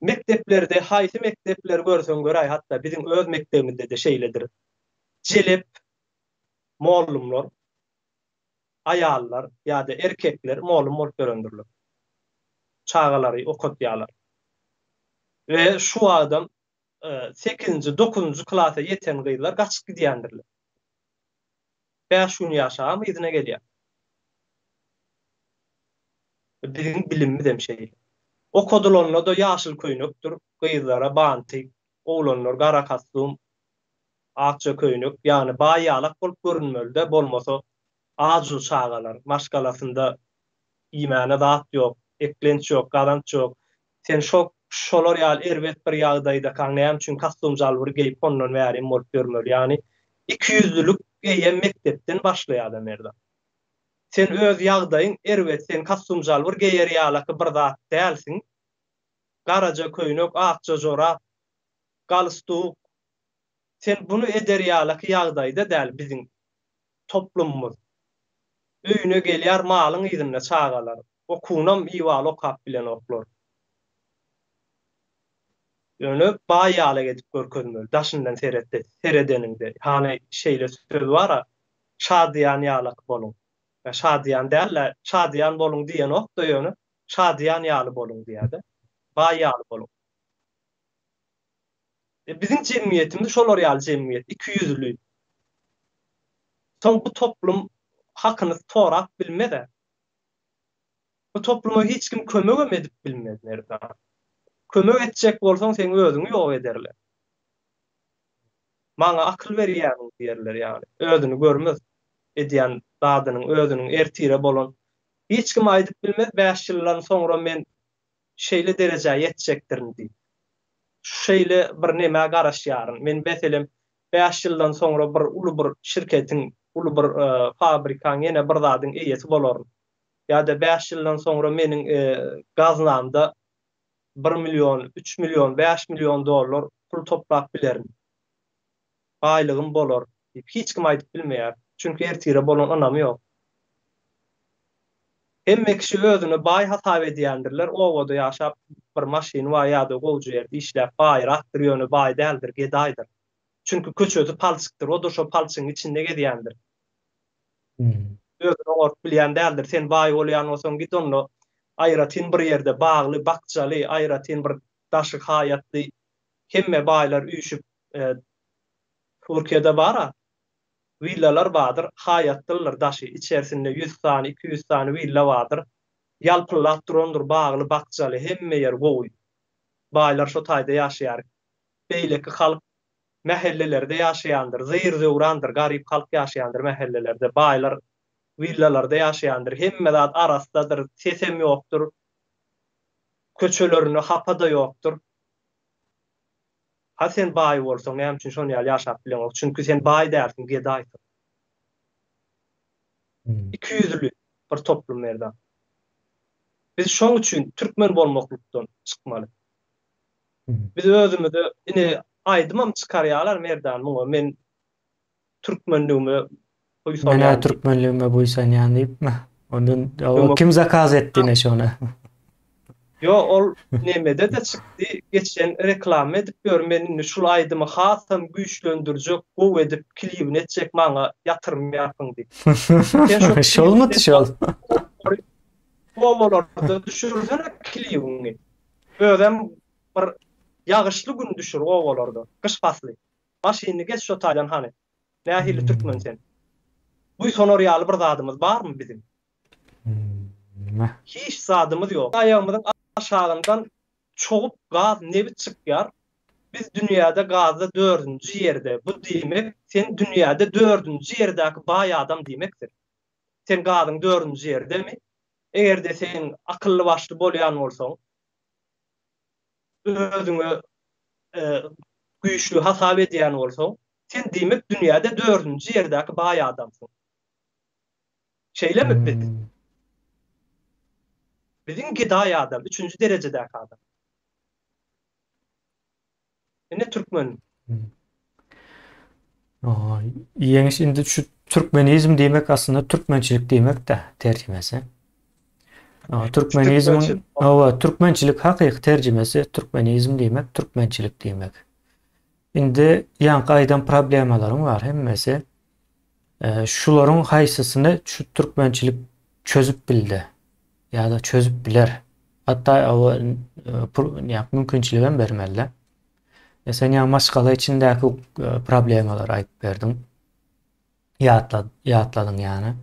B: Mekdeplerde haýsy mekdepleri görseň göräý, hatda biziň öz mekdebimizde-de şeýledir. Jelep mollumlar, aýallar ýa-da erkekler mollum bolup ýörendirler. Çagalary okatýarlar. We şu wagtam sekizinji, dokuzynjy klasa ýeten gyzlar gaçyp gidýändirler. Bäş gün ýaşagam yzyna gelýär. Biziň bilimimizem şeýle. Okadylanda-da ýaşyl köýnekdir, gyzlara bantik, oglanlar gara kostum, akja köýnek, ýagny baý ýalak bolup görünmeli-dä, bolmasa aju çagalar, maşgalasynda iýmäne zat ýok, eklenç ýok, gazanç ýok. Sen şo şolar ýaly erbet bir ýagdaýdakaň näme üçin kostum-jalbur geýip hondan bärim bolup ýörmeli? Ýagny ikiýüzlülik eýýäm mekdepden başlaýar-da Merdan. Sen öz ýagdaýyň erbet, sen kostum-jalbur geýer ýalaky bir zat dälsiň. Garaja köýnek, akja jorap, galstuk. Sen buny eder ýalaky ýagdaýda däl biziň toplumymyz. Öýüne gelýär malyň yzynda çagalar. Okuwynam iwaly okap bilenoklar. Ýöne baý ýalak edip görkezmeli daşyndan seretse seredeniňde. Hany şeýle söz bar-a, şadyýan ýalak boluň. Ýa şadyýan däl-de, şadyýan boluň diýenok-da ýöne, şadyýan ýaly boluň diýýär-de. Baý ýaly boluň. E biziň jemgyýetimiz şolar ýaly jemgyýet, ikiýüzli. Soň bu toplum hakyny sorap bilmez-ä. Bu topluma hiç kim kömegem edip bilmez Merdan. Kömek etjek bolsaň seň özüňi ýok ederler. Maňa akyl berýämiň diýerler ýagny. Özüni görmez edýän zadynyň özüniň ertire bolan hiç kim aýdyp bilmez 5 ýyldan soňra men şeýle derejä ýetjekdirin diýip. Şeýle bir nemä garaşýaryn. Men meselem 5 ýyldan soňra bir uly bir şirketiň, uly bir fabrikaň ýene bir zadyň eýesi bolaryn. Ýa-da 5 ýyldan soňra meniň gaznamda 1 million, 3 million, 5 million dollar pul toplap bilerin. Baýlygym bolar diýip hiç kim aýdyp bilmeýär. Çünki ertire bolan ynamy ýok. Hemme kişi özüni baý hasap edýändirler, obada ýaşap bir maşyny bar ýa-da gowja ýerde işläp baýrakdyr, ýöne baý däldir, gedaýdyr. Çünki köçesi palçykdyr, o-da şo palçygyň içinde gezýändir. Özüni oňaryp bilýän däldir. Sen baý bolýan bolsaň git onda aýratyn bir ýerde bagly, bakjaly, aýratyn bir daşy haýatly hemme baýlar üýşüp Türkiýede bar-a. Willalar bardyr, haýatlydyr daşy, içerisinde ýüz sany, 200 sany willa bardyr. Ýalpyldap durandyr, bagly, bakjaly, hemme ýeri gowy. Baýlar şo taýda ýaşaýar. Beýleki halk mähellelerde ýaşaýandyr, zir-zöwrandyr, garyp halk ýaşaýandyr mähellelerde. Baýlar willalarda ýaşaýandyr. Hemme zat arassadyr, sesem ýokdur. Köçelerinde hapa-da ýokdur. Ha sen baý bolsaň näme üçin şon ýaly ýaşap bileňok? Çünki sen baý dälsiň, gedaýsyň. Ikiýüzli bir toplum Merdan. Biz şoň üçin türkmen bolmaklykdan çykmaly. Biz özümize ine aýdymam çykarýarlar Merdan muňa men türkmenligime
A: buýsanýan. Men türkmenligime buýsanýan diýipmi? Ondan o kim zakaz etdi ine şony?
B: Ýo ol nemede-de çykdy geçen reklama edip ýör men indi şul aýdymy hasam güýçlendirjek gowy edip klibini etjek maňa ýatyrym ýapyň diýip.
A: Sen şo Şolmudy şol?
B: Obalarda düşürsene klibiňi. Özem bir ýagyşly gün düşür obalarda gyş pasly. Maşynyny geç şo taýdan hany. Nähili türkmen sen. Buýsanar ýaly bir zadymyz barmy biziň? Hiç zadymyz ýok. Aýagymyzyň aşagyndan çogup gaz, nebit çykýar. Biz dünýäde gazda dördünji ýerde. Bu diýmek, sen dünýäde dördünji ýerdäki baý adam diýmekdir. Sen gazyň dördünji ýerdemi? Eger-de sen akylly-başly bolýan bolsaň, özüňe güýçli hasap edýän bolsaň, sen diýmek dünýäde dördünji ýerdäki baý adamsyň. Şeýlemi biz? Biziň gedaý adam, üçünji derejedäki adam. Ine türkmen.
A: Ýeňiş indi şu türkmenizm diýmek aslynda türkmençilik diýmek-de terjimesi. Türkmenizmiň hawa türkmençilik hakyky terjimesi türkmenizm diýmek, türkmençilik diýmek. Indi ýaňky aýdan problemalaryň bar hemmesi. Şularyň haýsysyny şu türkmençilik çözüp bildi ýa-da çözüp biler. Hatda o mümkinçiligem bermeli. E sen ýa maşgala içindäki problemalary aýdyp berdiň. Ýatla, ýatladyň ýany.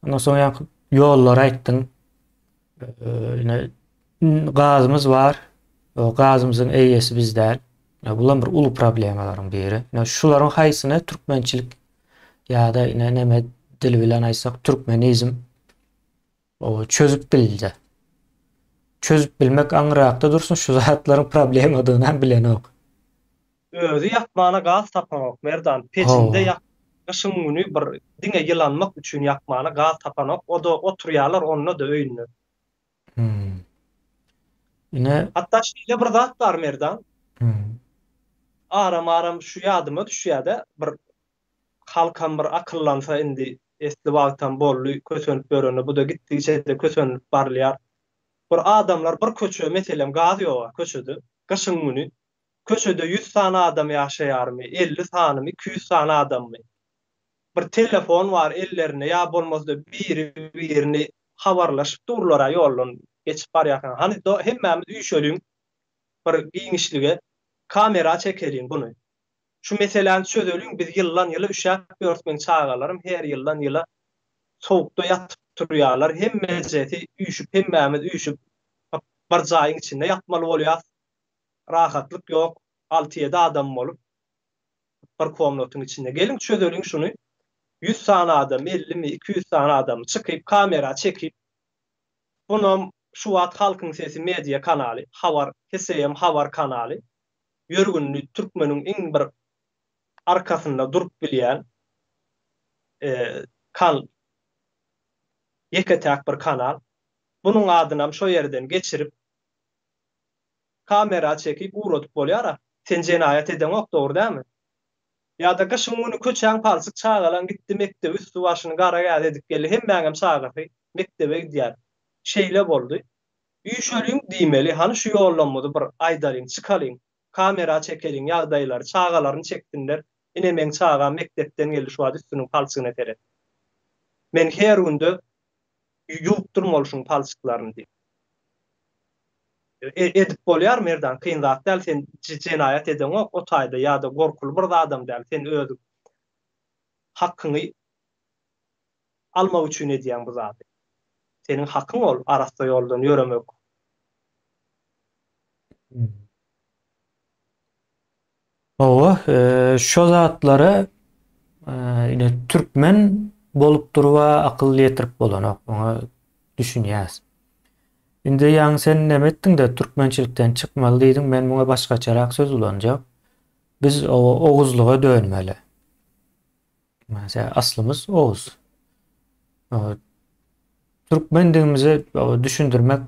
A: Ondan soň ýa ýollary aýtdyň. Ine gazymyz bar. O gazymyzyň eýesi biz däl. Bulam bir uly problemalaryň biri. Ine şularyň haýsyny türkmençilik ýa-da ine neme dili bilen aýtsak türkmenizm o çözüp bildi. Çözüp bilmek aňryrakda dursun şu zatlaryň problemadygyny hem bilenok.
B: Özi ýakmana gaz tapanok Merdan, peçinde ýak. Gyşyň güni bir diňe ýylanmak üçin ýakmana gaz tapanok, o-da oturýarlar onda-da öýünde.
A: Hmm. Ine.
B: Hatda şeýle bir zat bar Merdan. Hmm. Aram-aram şu ýadyma düşýär-de, bir halkam bir akyllansa indi esli wagtam boldy kösenip ýörene, bu-da gitdigiçe-de kösenilip barylýar. Bir adamlar bir köçe, meselem, gaz ýog-a köçede, gyşyň güni. Köçede ýüz sany adam ýaşaýarmy, 50 sanymy, 200 sany adammy? Bir telefon bar ellerinde ýa bolmasa biri-birini habarlaşyp durlar-a ýoldan geçip barýarkaň. Hany hemmämiz üýşeliň bir giňişlige, kamera çekeliň buny. Şu meseläni çözeliň, biz ýyldan-ýyla üşäp ýörüs, meň çagalarym her ýyldan-ýyla sowukda ýatyp turýarlar, hemmejesi üýşüp, hemmämiz üýşüp bir jaýyň içinde ýatmaly bolýas, rahatlyk ýok, alty-ýedi adam bolup bir komnatyň içinde. Geliň çözeliň şuny, ýüz sany adam, ellimi, 200 sany adam çykyp, kamera çekip, bunam şu wagt Halkyň sesi media kanaly, habar, HSM habar kanaly, ýörgünli türkmeniň iň bir arkasynda durup bilýän kan ýeke-täk bir kanal. Bunuň adynam şo ýerden geçirip, kamera çekip ugradyp bolýar-a. Sen jenaýat edeňok, dogry dälmi? Ýa-da gyşyň güni köçäň palçyk çagalaň gitdi mekdebe üsti-başyny gara gäz edip geldi, hemmäňem çagasy mekdebe gidýär. Şeýle boldy. Üýşeliň diýmeli, hany şu ýollamyzy bir aýdalyň, çykalyň, kamera çekeliň ýagdaýlary, çagalaryny çeksinler, ine meň çagam mekdepden geldi şu wagt üstüniň palçygyna seret. Men her günde ýuwup durmaly şuň palçyklaryny diýip. Edip bolýar Merdan, kyn zat däl, sen jenaýat edeňok o taýda ýa-da gorkuly bir zadam däl, sen öz hakyňy almak üçin edýäň bu zady. Seniň hakyň ol arassa ýoldan ýöremek.
A: Hawa, şo zatlara ine türkmen bolup duruba akyl ýetirip bolanok, oňa düşünýäs. Indi ýaňy sen neme etdiň-de türkmençilikden çykmaly diýdiň, men muňa başgaçarak söz ulanjak. Biz oguzlyga dönmeli. Mesela aslymyz Oğuz. Türkmendigimizi düşündirmek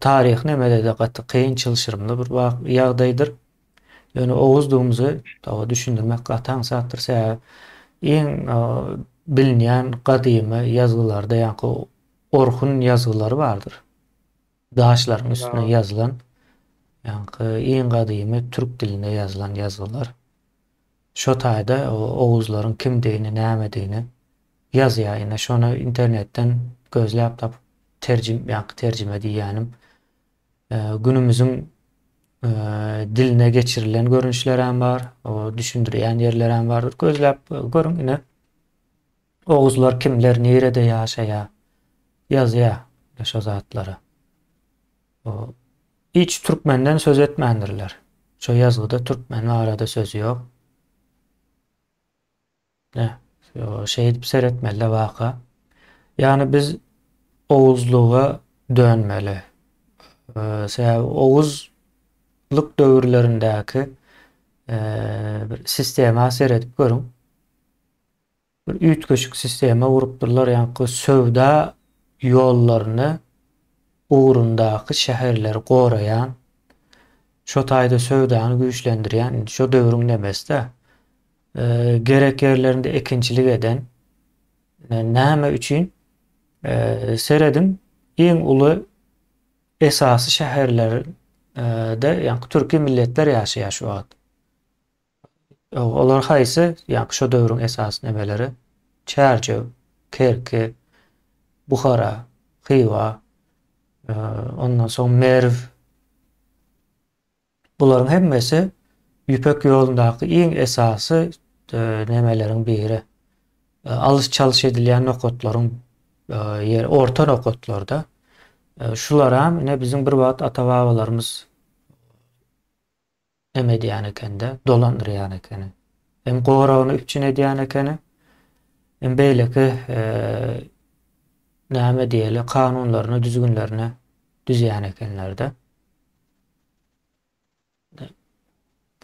A: taryhy nemede-de gaty kyn, çylşyrymly bir ýagdaýdyr. Ýöne Oguzdygymyzy düşündirmek gaty aňsatdyr. Sebäbi iň bilinýän gadymy ýazgylarda ýaňky Orhun ýazgylary bardyr. Daşlaryň üstüne ýazylan, ýaňky iň gadymy türk dilinde ýazylan ýazgylar. Şo taýda oguzlaryň kimdigini, nämedigini ýazýar. Ine şony internetden gözläp tapyp terjim, ýaňky terjime diýýänim günümiziň diline geçirilen görnüşlerem bar, o düşündirýän ýerlerem bardyr. Gözläp görüň ine. Oguzlar kimler, nirede ýaşaýar? Ýazýar şo zatlary. O hiç türkmenden söz etmändirler. Şo ýazgyda türkmen barada söz ýok. Ne, şeýdip seretmeli waka. Ýagny biz oguzlyga dönmeli. Sebäbi oguzlyk döwürlerindäki bir sistema seredip görüň. Bir üýtgeşik sistema gurupdyrlar, ýaňky söwda ýollaryny ugrundaky şäherleri goraýan, şo taýda söwdany güýçlendirýän, indi şo döwrüň nemesi-de, gerek ýerlerinde ekinçilik eden, näme üçin? Serediň, iň uly esasy şäherlerde ýaňky türki milletler ýaşaýar şu wagt. Olar haýsy? Ýaňky şo döwrüň esasy nemeleri? Çärjew, Kerki, Buhara, Hywa, ondan soň Merw. Bularyň hemmesi Ýüpek ýolundaky iň esasy nemeleriň biri. Alyş-çalyş edilýän nokatlaryň ýeri, orta nokatlarda. Şularam ine biziň bir wagt ata-babalarymyz Neme edýän ekeni-de, dolandyrýan ekeni. Hem goragyny üpjün edýän ekeni, hem beýleki näme diýeli, kanunlaryny, düzgünlerini düzýän ekenler-de.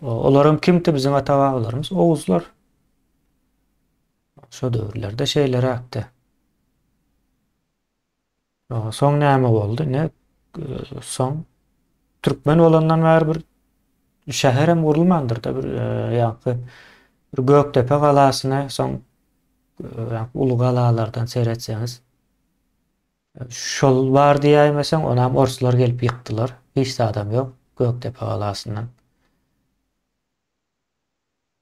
A: Olaram kimdi biziň ata-babalarymyz? Oguzlar. Şo döwürlerde şeýleräkdi. Soň näme boldy? Ine, soň türkmen bolandan bäri bir şäherem gurulmandyr-da, bir ýaňky bir Gökdepe galasyny soň ýaňky uly galalardan seretseňiz şol bar diýäýmeseň, onam orslar gelip ýykdylar. Hiç zadam ýok Gökdepe galasyndan.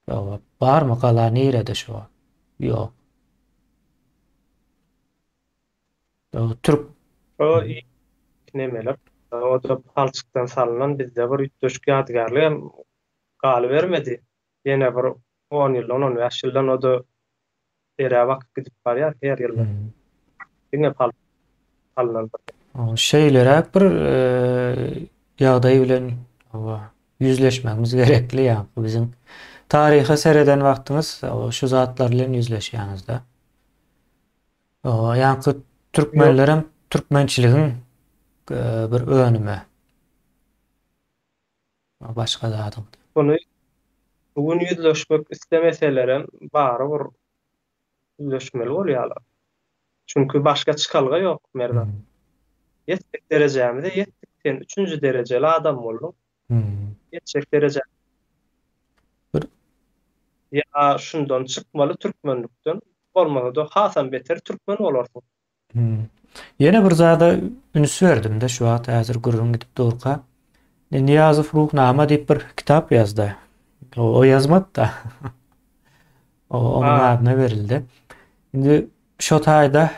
A: Ýok, barmy gala nirede şu wagt? Ýok. Türk
B: O nemeler, o-da palçykdan salnan bizde bir üýtgeşik ýadygärligem galybermedi. Ýene bir on ýyldan, on bäş ýyldan o-da eräp akyp gidip barýar her ýylda. Diňe palçyk salnan bir.
A: Şeýleräk bir ýagdaý bilen ýüzleşmegimiz gerekli ýa biziň taryha sereden wagtyňyz şu zatlar bilen ýüzleşýäňizde. Ýaňky türkmenlerem türkmençiligiň bir önümi. Başga zadyň.
B: Muny bu gün ýüzleşmek islemeselerem barybir ýüzleşmeli bolýarlar. Çünki başga çykalga ýok Merdan. Ýetdik derejämize ýetdik. Sen üçünji derejeli adam bolduň. Ýetjek derejä.
A: Bir
B: Ýa şundan çykmaly türkmenlikden, bolmasa-da hasam beter türkmen bolarsyň.
A: Ýene bir zada üns berdim-de şu wagt häzir gürrüň gidip durka. Nyýazow Ruhnama diýip bir kitap ýazdy. O ýazmady-da. O onuň adyna berildi. Indi şo taýda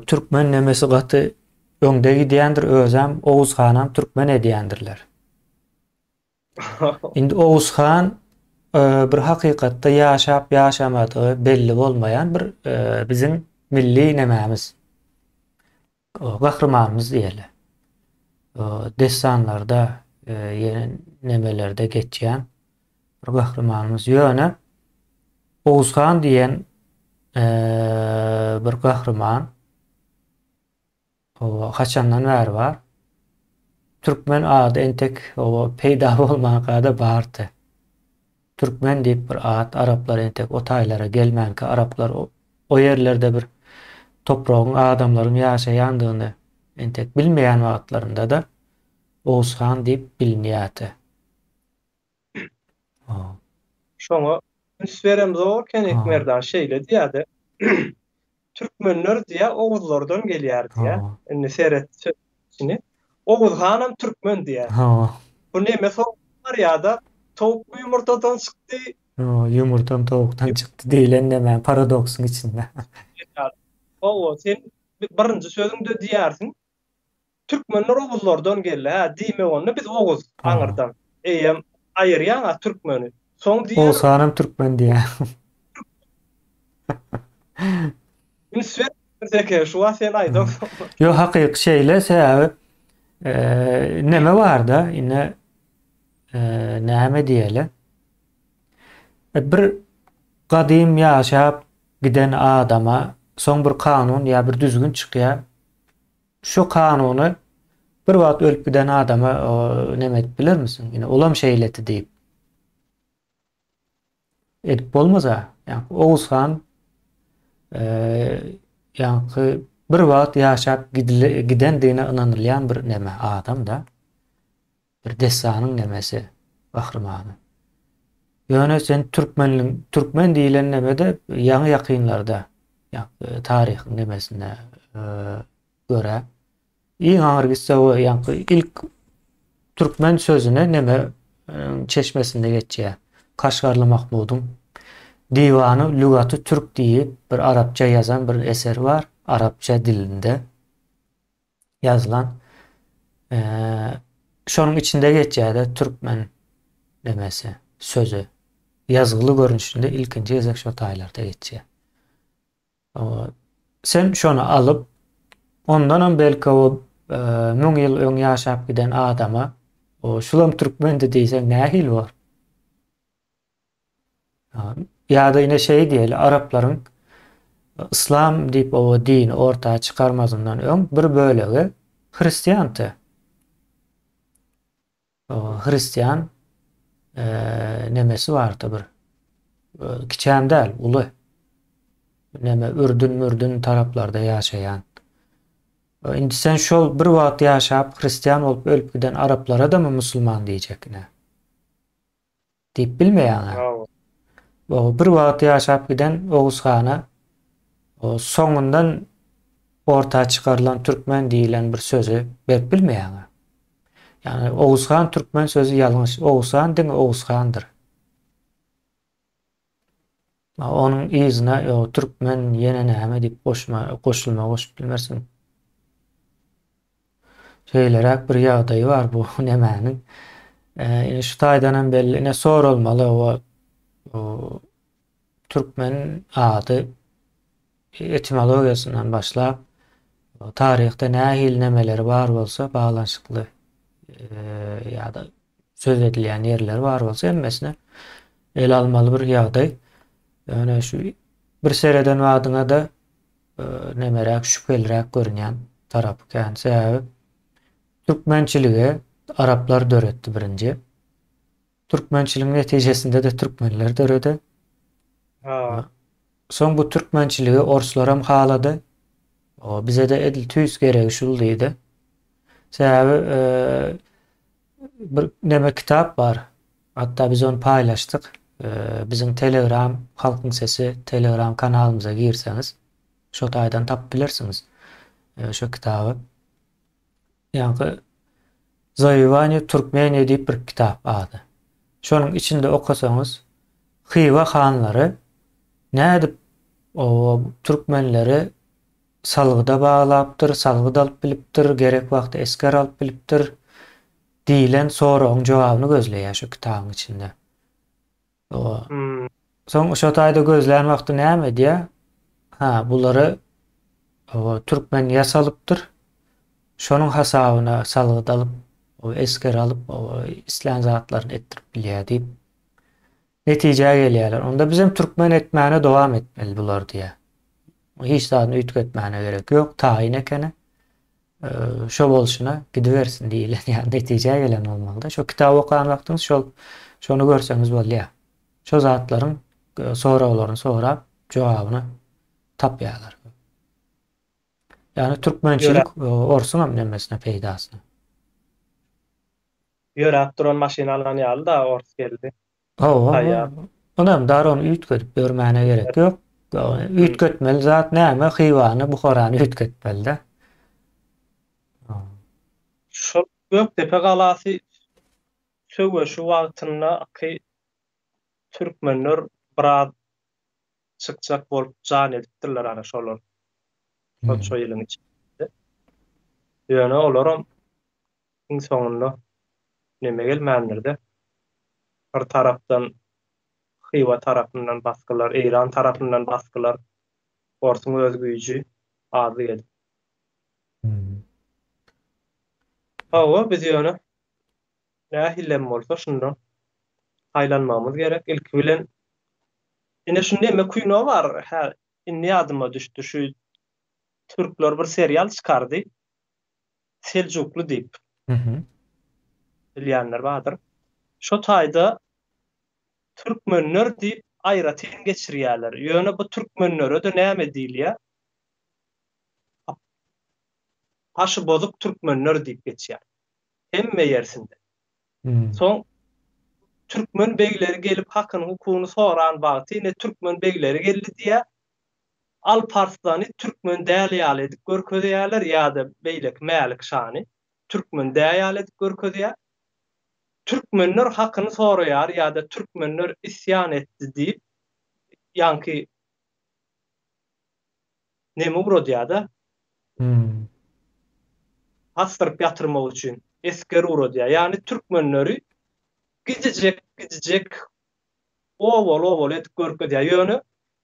A: türkmen nemesi gaty öňde gidýändir, özem Oguz hanam türkmen edýändirler. Indi Oguz han bir hakykatda ýaşap ýaşamadygy belli bolmaýan bir biziň milli nemämiz. Gahrymanymyz diýeli. Dessanlarda, ýene nemelerde geçýän bir gahrymanymyz. Ýöne Oguz han diýen bir gahryman Hawa, haçandan bäri bar. Türkmen ady entek hawa peýda bolmanka-da bardy. Türkmen diýip bir at araplar entek o taýlara gelmänkä araplar o ýerlerde bir topragyň adamlaryň ýaşaýandygyny entek bilmeýän wagtlarynda-da Oguz han diýip bilinýärdi.
B: Şoňa üns beremzok ekenik Merdan şeýle diýýärdi. Türkmenler diýýär oguzlardan gelýär diýýär. Indi seret içini. Oguz hanam türkmen diýýär. Bu neme sowuk bar ýa-da towukmy ýumurtadan çykdy?
A: Ýumurtam towukdan çykdy diýlen neme paradoksyň içinde.
B: Hawa sen birinji sözüňde diýýärsiň Türkmenler oguzlardan geldi hä diýmek onda biz oguz aňyrdan eýýäm aýyrýaň a türkmeni soň
A: diýýär Oguzhanam türkmen diýýär.
B: Üns bermedi şu wagt sen aýdaňsoň.
A: Ýok hakyky şeýle sebäbi neme barda ine näme diýeli bir gadym ýaşap giden adama soň bir kanun ýa bir düzgün çykýar Şu kanuny bir wagt ölüp giden adama neme edip bilermisiň? Ine, olam şeýleti diýip. Edip bolmaz-a. Ýaňky Oguz han ýaňky bir wagt ýaşap gidendigine ynanylýan bir neme adam-da. Bir dessanyň nemesi, gahrymany. Ýöne sen türkmenliň, türkmen diýlen neme-de ýaňy-ýakynlarda, ýaňky taryhyň nemesine görä, iň aňry gitse o ýaňky ilk türkmen sözüne neme çeşmesinde geçýär. Kaşgarly Mahmudyň Diwany lügaty türk diýip bir arapça ýazan bir eseri bar, arapça dilinde. ýazylan. Şonuň içinde geçýär-de türkmen demesi, sözi. Ýazgyly görnüşinde ilkinji gezek şo taýlarda geçýär. Sen şony alyp, ondanam belki o müň ýyl öň ýaşap giden adama, o şulam türkmendi diýseň nähili bor? Ýa-da ine şeý diýeli, araplaryň yslam diýip o dini orta çykarmazyndan öň bir bölegi hristiandy. Hristian nemesi bardy bir. Kiçäm däl, uly. Neme Ürdün-Mürdün taraplarda ýaşaýan. Indi sen şol bir wagt ýaşap, hristian bolup ölüp giden araplara-damy musulman diýjek ine? Diýip bilmeýäň-ä. O bir wagt ýaşap giden Oguz hana soňundan orta çykarylan türkmen diýilen bir sözi berip bilmeýäň-ä. Ýagny Oguz han türkmen sözi ýalňyş. Oguz han diňe Oguz handyr. Onuň yzyna ýo türkmen ýene näme diýip goşma goşulma goşup bilmersiň. Şeýleräk bir ýagdaýy bar bu nemäniň. Ine şu taýdan hem belli. Ine soralmaly o türkmen ady etimologiýasyndan başlap taryhda nähili nemeleri bar bolsa baglanyşykly ýa-da söz edilýän ýerleri bar bolsa hemmesine ele almaly bir ýagdaý. Ýöne şu bir sereden badyňa-da nemeräk şübheliräk görünýän tarapy kän. Sebäbi türkmençiligi araplar döretdi birinji. Türkmençiligiň netijesinde-de türkmenler döredi.
B: Ha.
A: Soň bu türkmençiligi orslaram halady. O bize-de edil tüýs geregi şul diýdi. Sebäbi bir neme kitap bar. Hatda biz ony paýlaşdyk. Biziň Telegram Halkyň sesi Telegram kanalymyza girseňiz, şo taýdan tapyp bilersiňiz şo kitaby. Ýaňky Zawiwaniýe Türkmeniýe diýip bir kitap ady. Şonuň içinde okasaňyz, Hywa hanlary nädip o türkmenleri salgyda baglapdyr, salgyt alyp bilipdir, gerek wagty esger alyp bilipdir diýlen soragyň jogabyny gözleýär şu kitabyň içinde. Soň şo taýda gözlän wagty näme edýär? Ha, bulary türkmen ýasalypdyr. Şonuň hasabyna salgyt alyp, esger alyp, islän zatlaryny etdirip bilýär diýip netijä gelýärler. Onda bizem türkmen etmäne dowam etmeli bular diýýär. Hiç zadyny üýtgetmäne gerek ýok, taýyn ekeni. Şo bolşuna gidibersin diýilen ýaly netijä gelen bolmalyda. Şo kitaby okan wagtyňyz şol şony görseňiz bolýar. Şo zatlaryň soraglaryny sorap jogabyny tapýarlar. Ýagny türkmençilik orsuň hem nemesine peýdasyna.
B: Ýöräp duran maşyn alan ýaly-da ors geldi.
A: Hawa, onam dar ony üýtgedip ýörmäne gerek ýok. Üýtgetmeli zat näme? Hywany, Buharany üýtgetmeli-dä.
B: Şol Gökdepe galasy söweşi wagtyndaky türkmenler biraz çykjak bolup jan edipdirler ana şolar. Şol şo ýylyň içinde. Ýöne olaram iň soňunda neme gelmändir-de. Bir tarapdan Hywa tarapyndan basgylar, Eýran tarapyndan basgylar, orsuň öz güýji azlyk edip. Hawa, biz ýöne nähilem bolsa şundan saýlanmagymyz gerek. Ilki bilen ine şu neme kino bar, hä, indi ýadyma düşdi, şu türkler bir serial çykardy. Seljukly diýip. Bilýänler bardyr. Şo taýda türkmenler diýip aýratyn geçirýärler. Ýöne bu türkmenlere-de näme diýilýär? Başy bozuk türkmenler diýip geçýär. Hemme ýersinde. Soň türkmen begleri gelip hakyny hukugyny soran wagty ine türkmen begleri geldi diýýär. Alparslany türkmen däl ýaly edip görkezýärler ýa-da beýleki Mälik şany türkmen dä ýaly edip görkezýär. Türkmenler hakyny soraýar ýa-da türkmenler isýan etdi diýip ýaňky neme ugradýar-da. Basdyryp ýatyrmak üçin esger ugradýar. Ýagny türkmenleri gijijek gijijek obaly-obaly edip görkezýär. Ýöne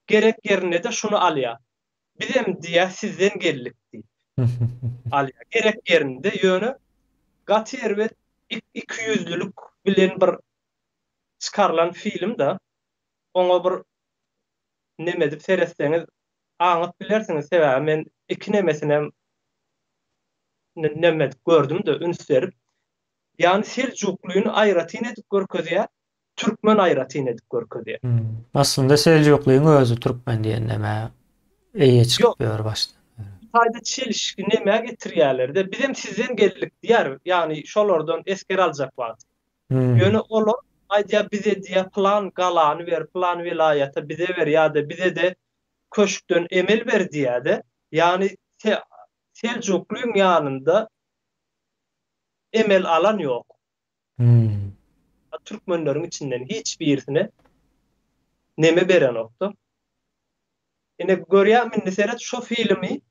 B: Gerek ýerinde-de şuny alýar. Bizem diýýär sizden geldik diýip. Alýar. Gerek ýerinde ýöne gaty erbet ikiýüzlülik bilen bir çykarylan film-da. Oňa bir neme edip seretseňiz aňyp bilersiňiz. Sebäbi men iki nemesinem neme edip gördüm-de üns berip. Ýagny Seljuklyny aýratyn edip görkezýär. Türkmen aýratyn edip görkezýär.
A: Aslynda Seljuklyň özi türkmen diýen nämä eýe çykyp ýör başdan.
B: Taýda çelişki nämä getirýärler-de, bizem sizden geldik diýýär, ýagny şolardan esger aljak wagty. Ýöne olar aýdýar bize diýýär pylan galany ber, pylan welaýaty bize ber ýa-da bize-de köşkden emel ber diýýär-de, ýagny Seljuklyň ýanynda emel alan ýok.
A: Hmm.
B: Türkmenleriň içinden hiç birisine neme berenokda. Ine görýäňmi indi seret şo filmi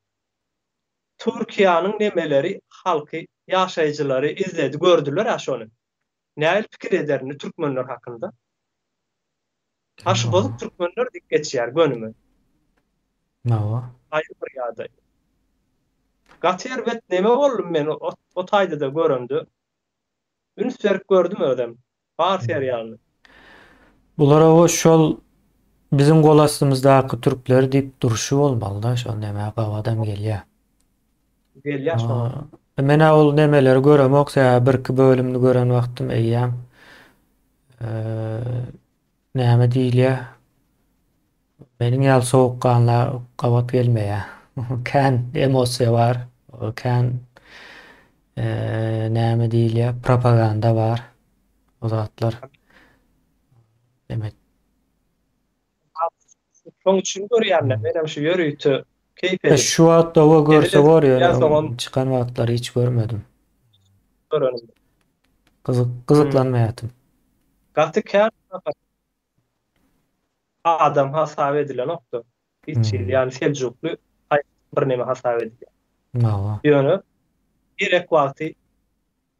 B: Türkiýäniň nemeleri halky ýaşaýjylary izledi gördüler-ä şony. Nähili pikir eder indi türkmenler hakynda? Ha şu bozuk türkmenler diýip geçýär gönüme.
A: Hawa.
B: Aýry bir ýagdaý. Gaty erbet neme boldum men o taýda-da göremde. Üns berip gördüm özem. Bar serialyny.
A: Bular owo şol biziň gol astymyzdaky türkler diýip durşy bolmalyda şol nämä gabadam gelýä.
B: Gelýä şoňa.
A: Menä ol nemeleri göremok sebäbi birki bölümini gören wagtym eýýäm näme diýilýä Meniň ýaly sowukganla gabat gelmeýär. Kän emosiýa bar, kän näme diýilýär, propaganda bar. O zatlar. Demek.
B: Şoň üçin görýän-de, menem şu ýörite keýp edip.
A: Şu wagt oba görse bor ýöne çykan wagtlary hiç görmedim.
B: Görenim.
A: Gyzyk gyzyklanmaýartym.
B: Gaty kän Adam hasap edilenokdy. Hiç hili, ýagny seljukly taýpasy bir neme hasap edilýär.
A: Hawa.
B: Ýöne gerek wagty,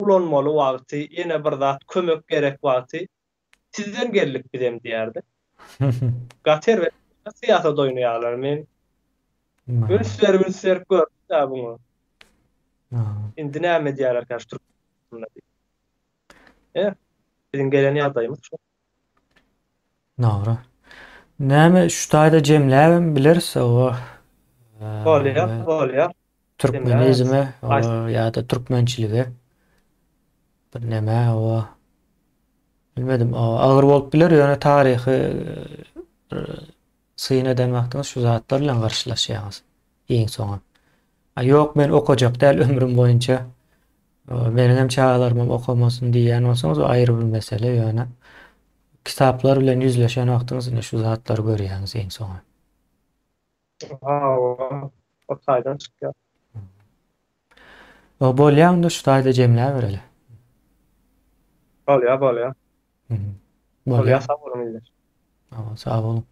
B: ulanmaly wagty, ýene bir zat kömek gerek wagty sizden geldik bizem diýerdi. Gaty erbet syýasat oýnaýarlar. Men üns berip üns berip gördüm-dä buňa. Indi näme edýärlerkä şu türkmen diýip. E, biziň gelen ýagdaýymyz şu.
A: Dogry. Näme şu taýda jemläbem bileris oba.
B: Bolýar, bolýar.
A: Türkmenizme ýa-da türkmençilige bir neme oba. Bilmedim, agyr bolup biler, ýöne taryhy bir syn eden wagtyňyz şu zatlar bilen garşylaşýaňyz iň soňy. A ýok men okajak däl ömrüm boýunça. Meniňem çagalarymam okamasyn diýýän bolsaňyz o aýry bir mesele ýöne kitaplar bilen ýüzleşen wagtyňyz ine şu zatlary görýäňiz iň soňy.
B: Hawa, o taýdan çykýar.
A: O bolýa onda şu taýda jemläbereli.
B: Bolýa, bolýa. Bolýa, sag boluň iller.
A: Hawa, sag boluň.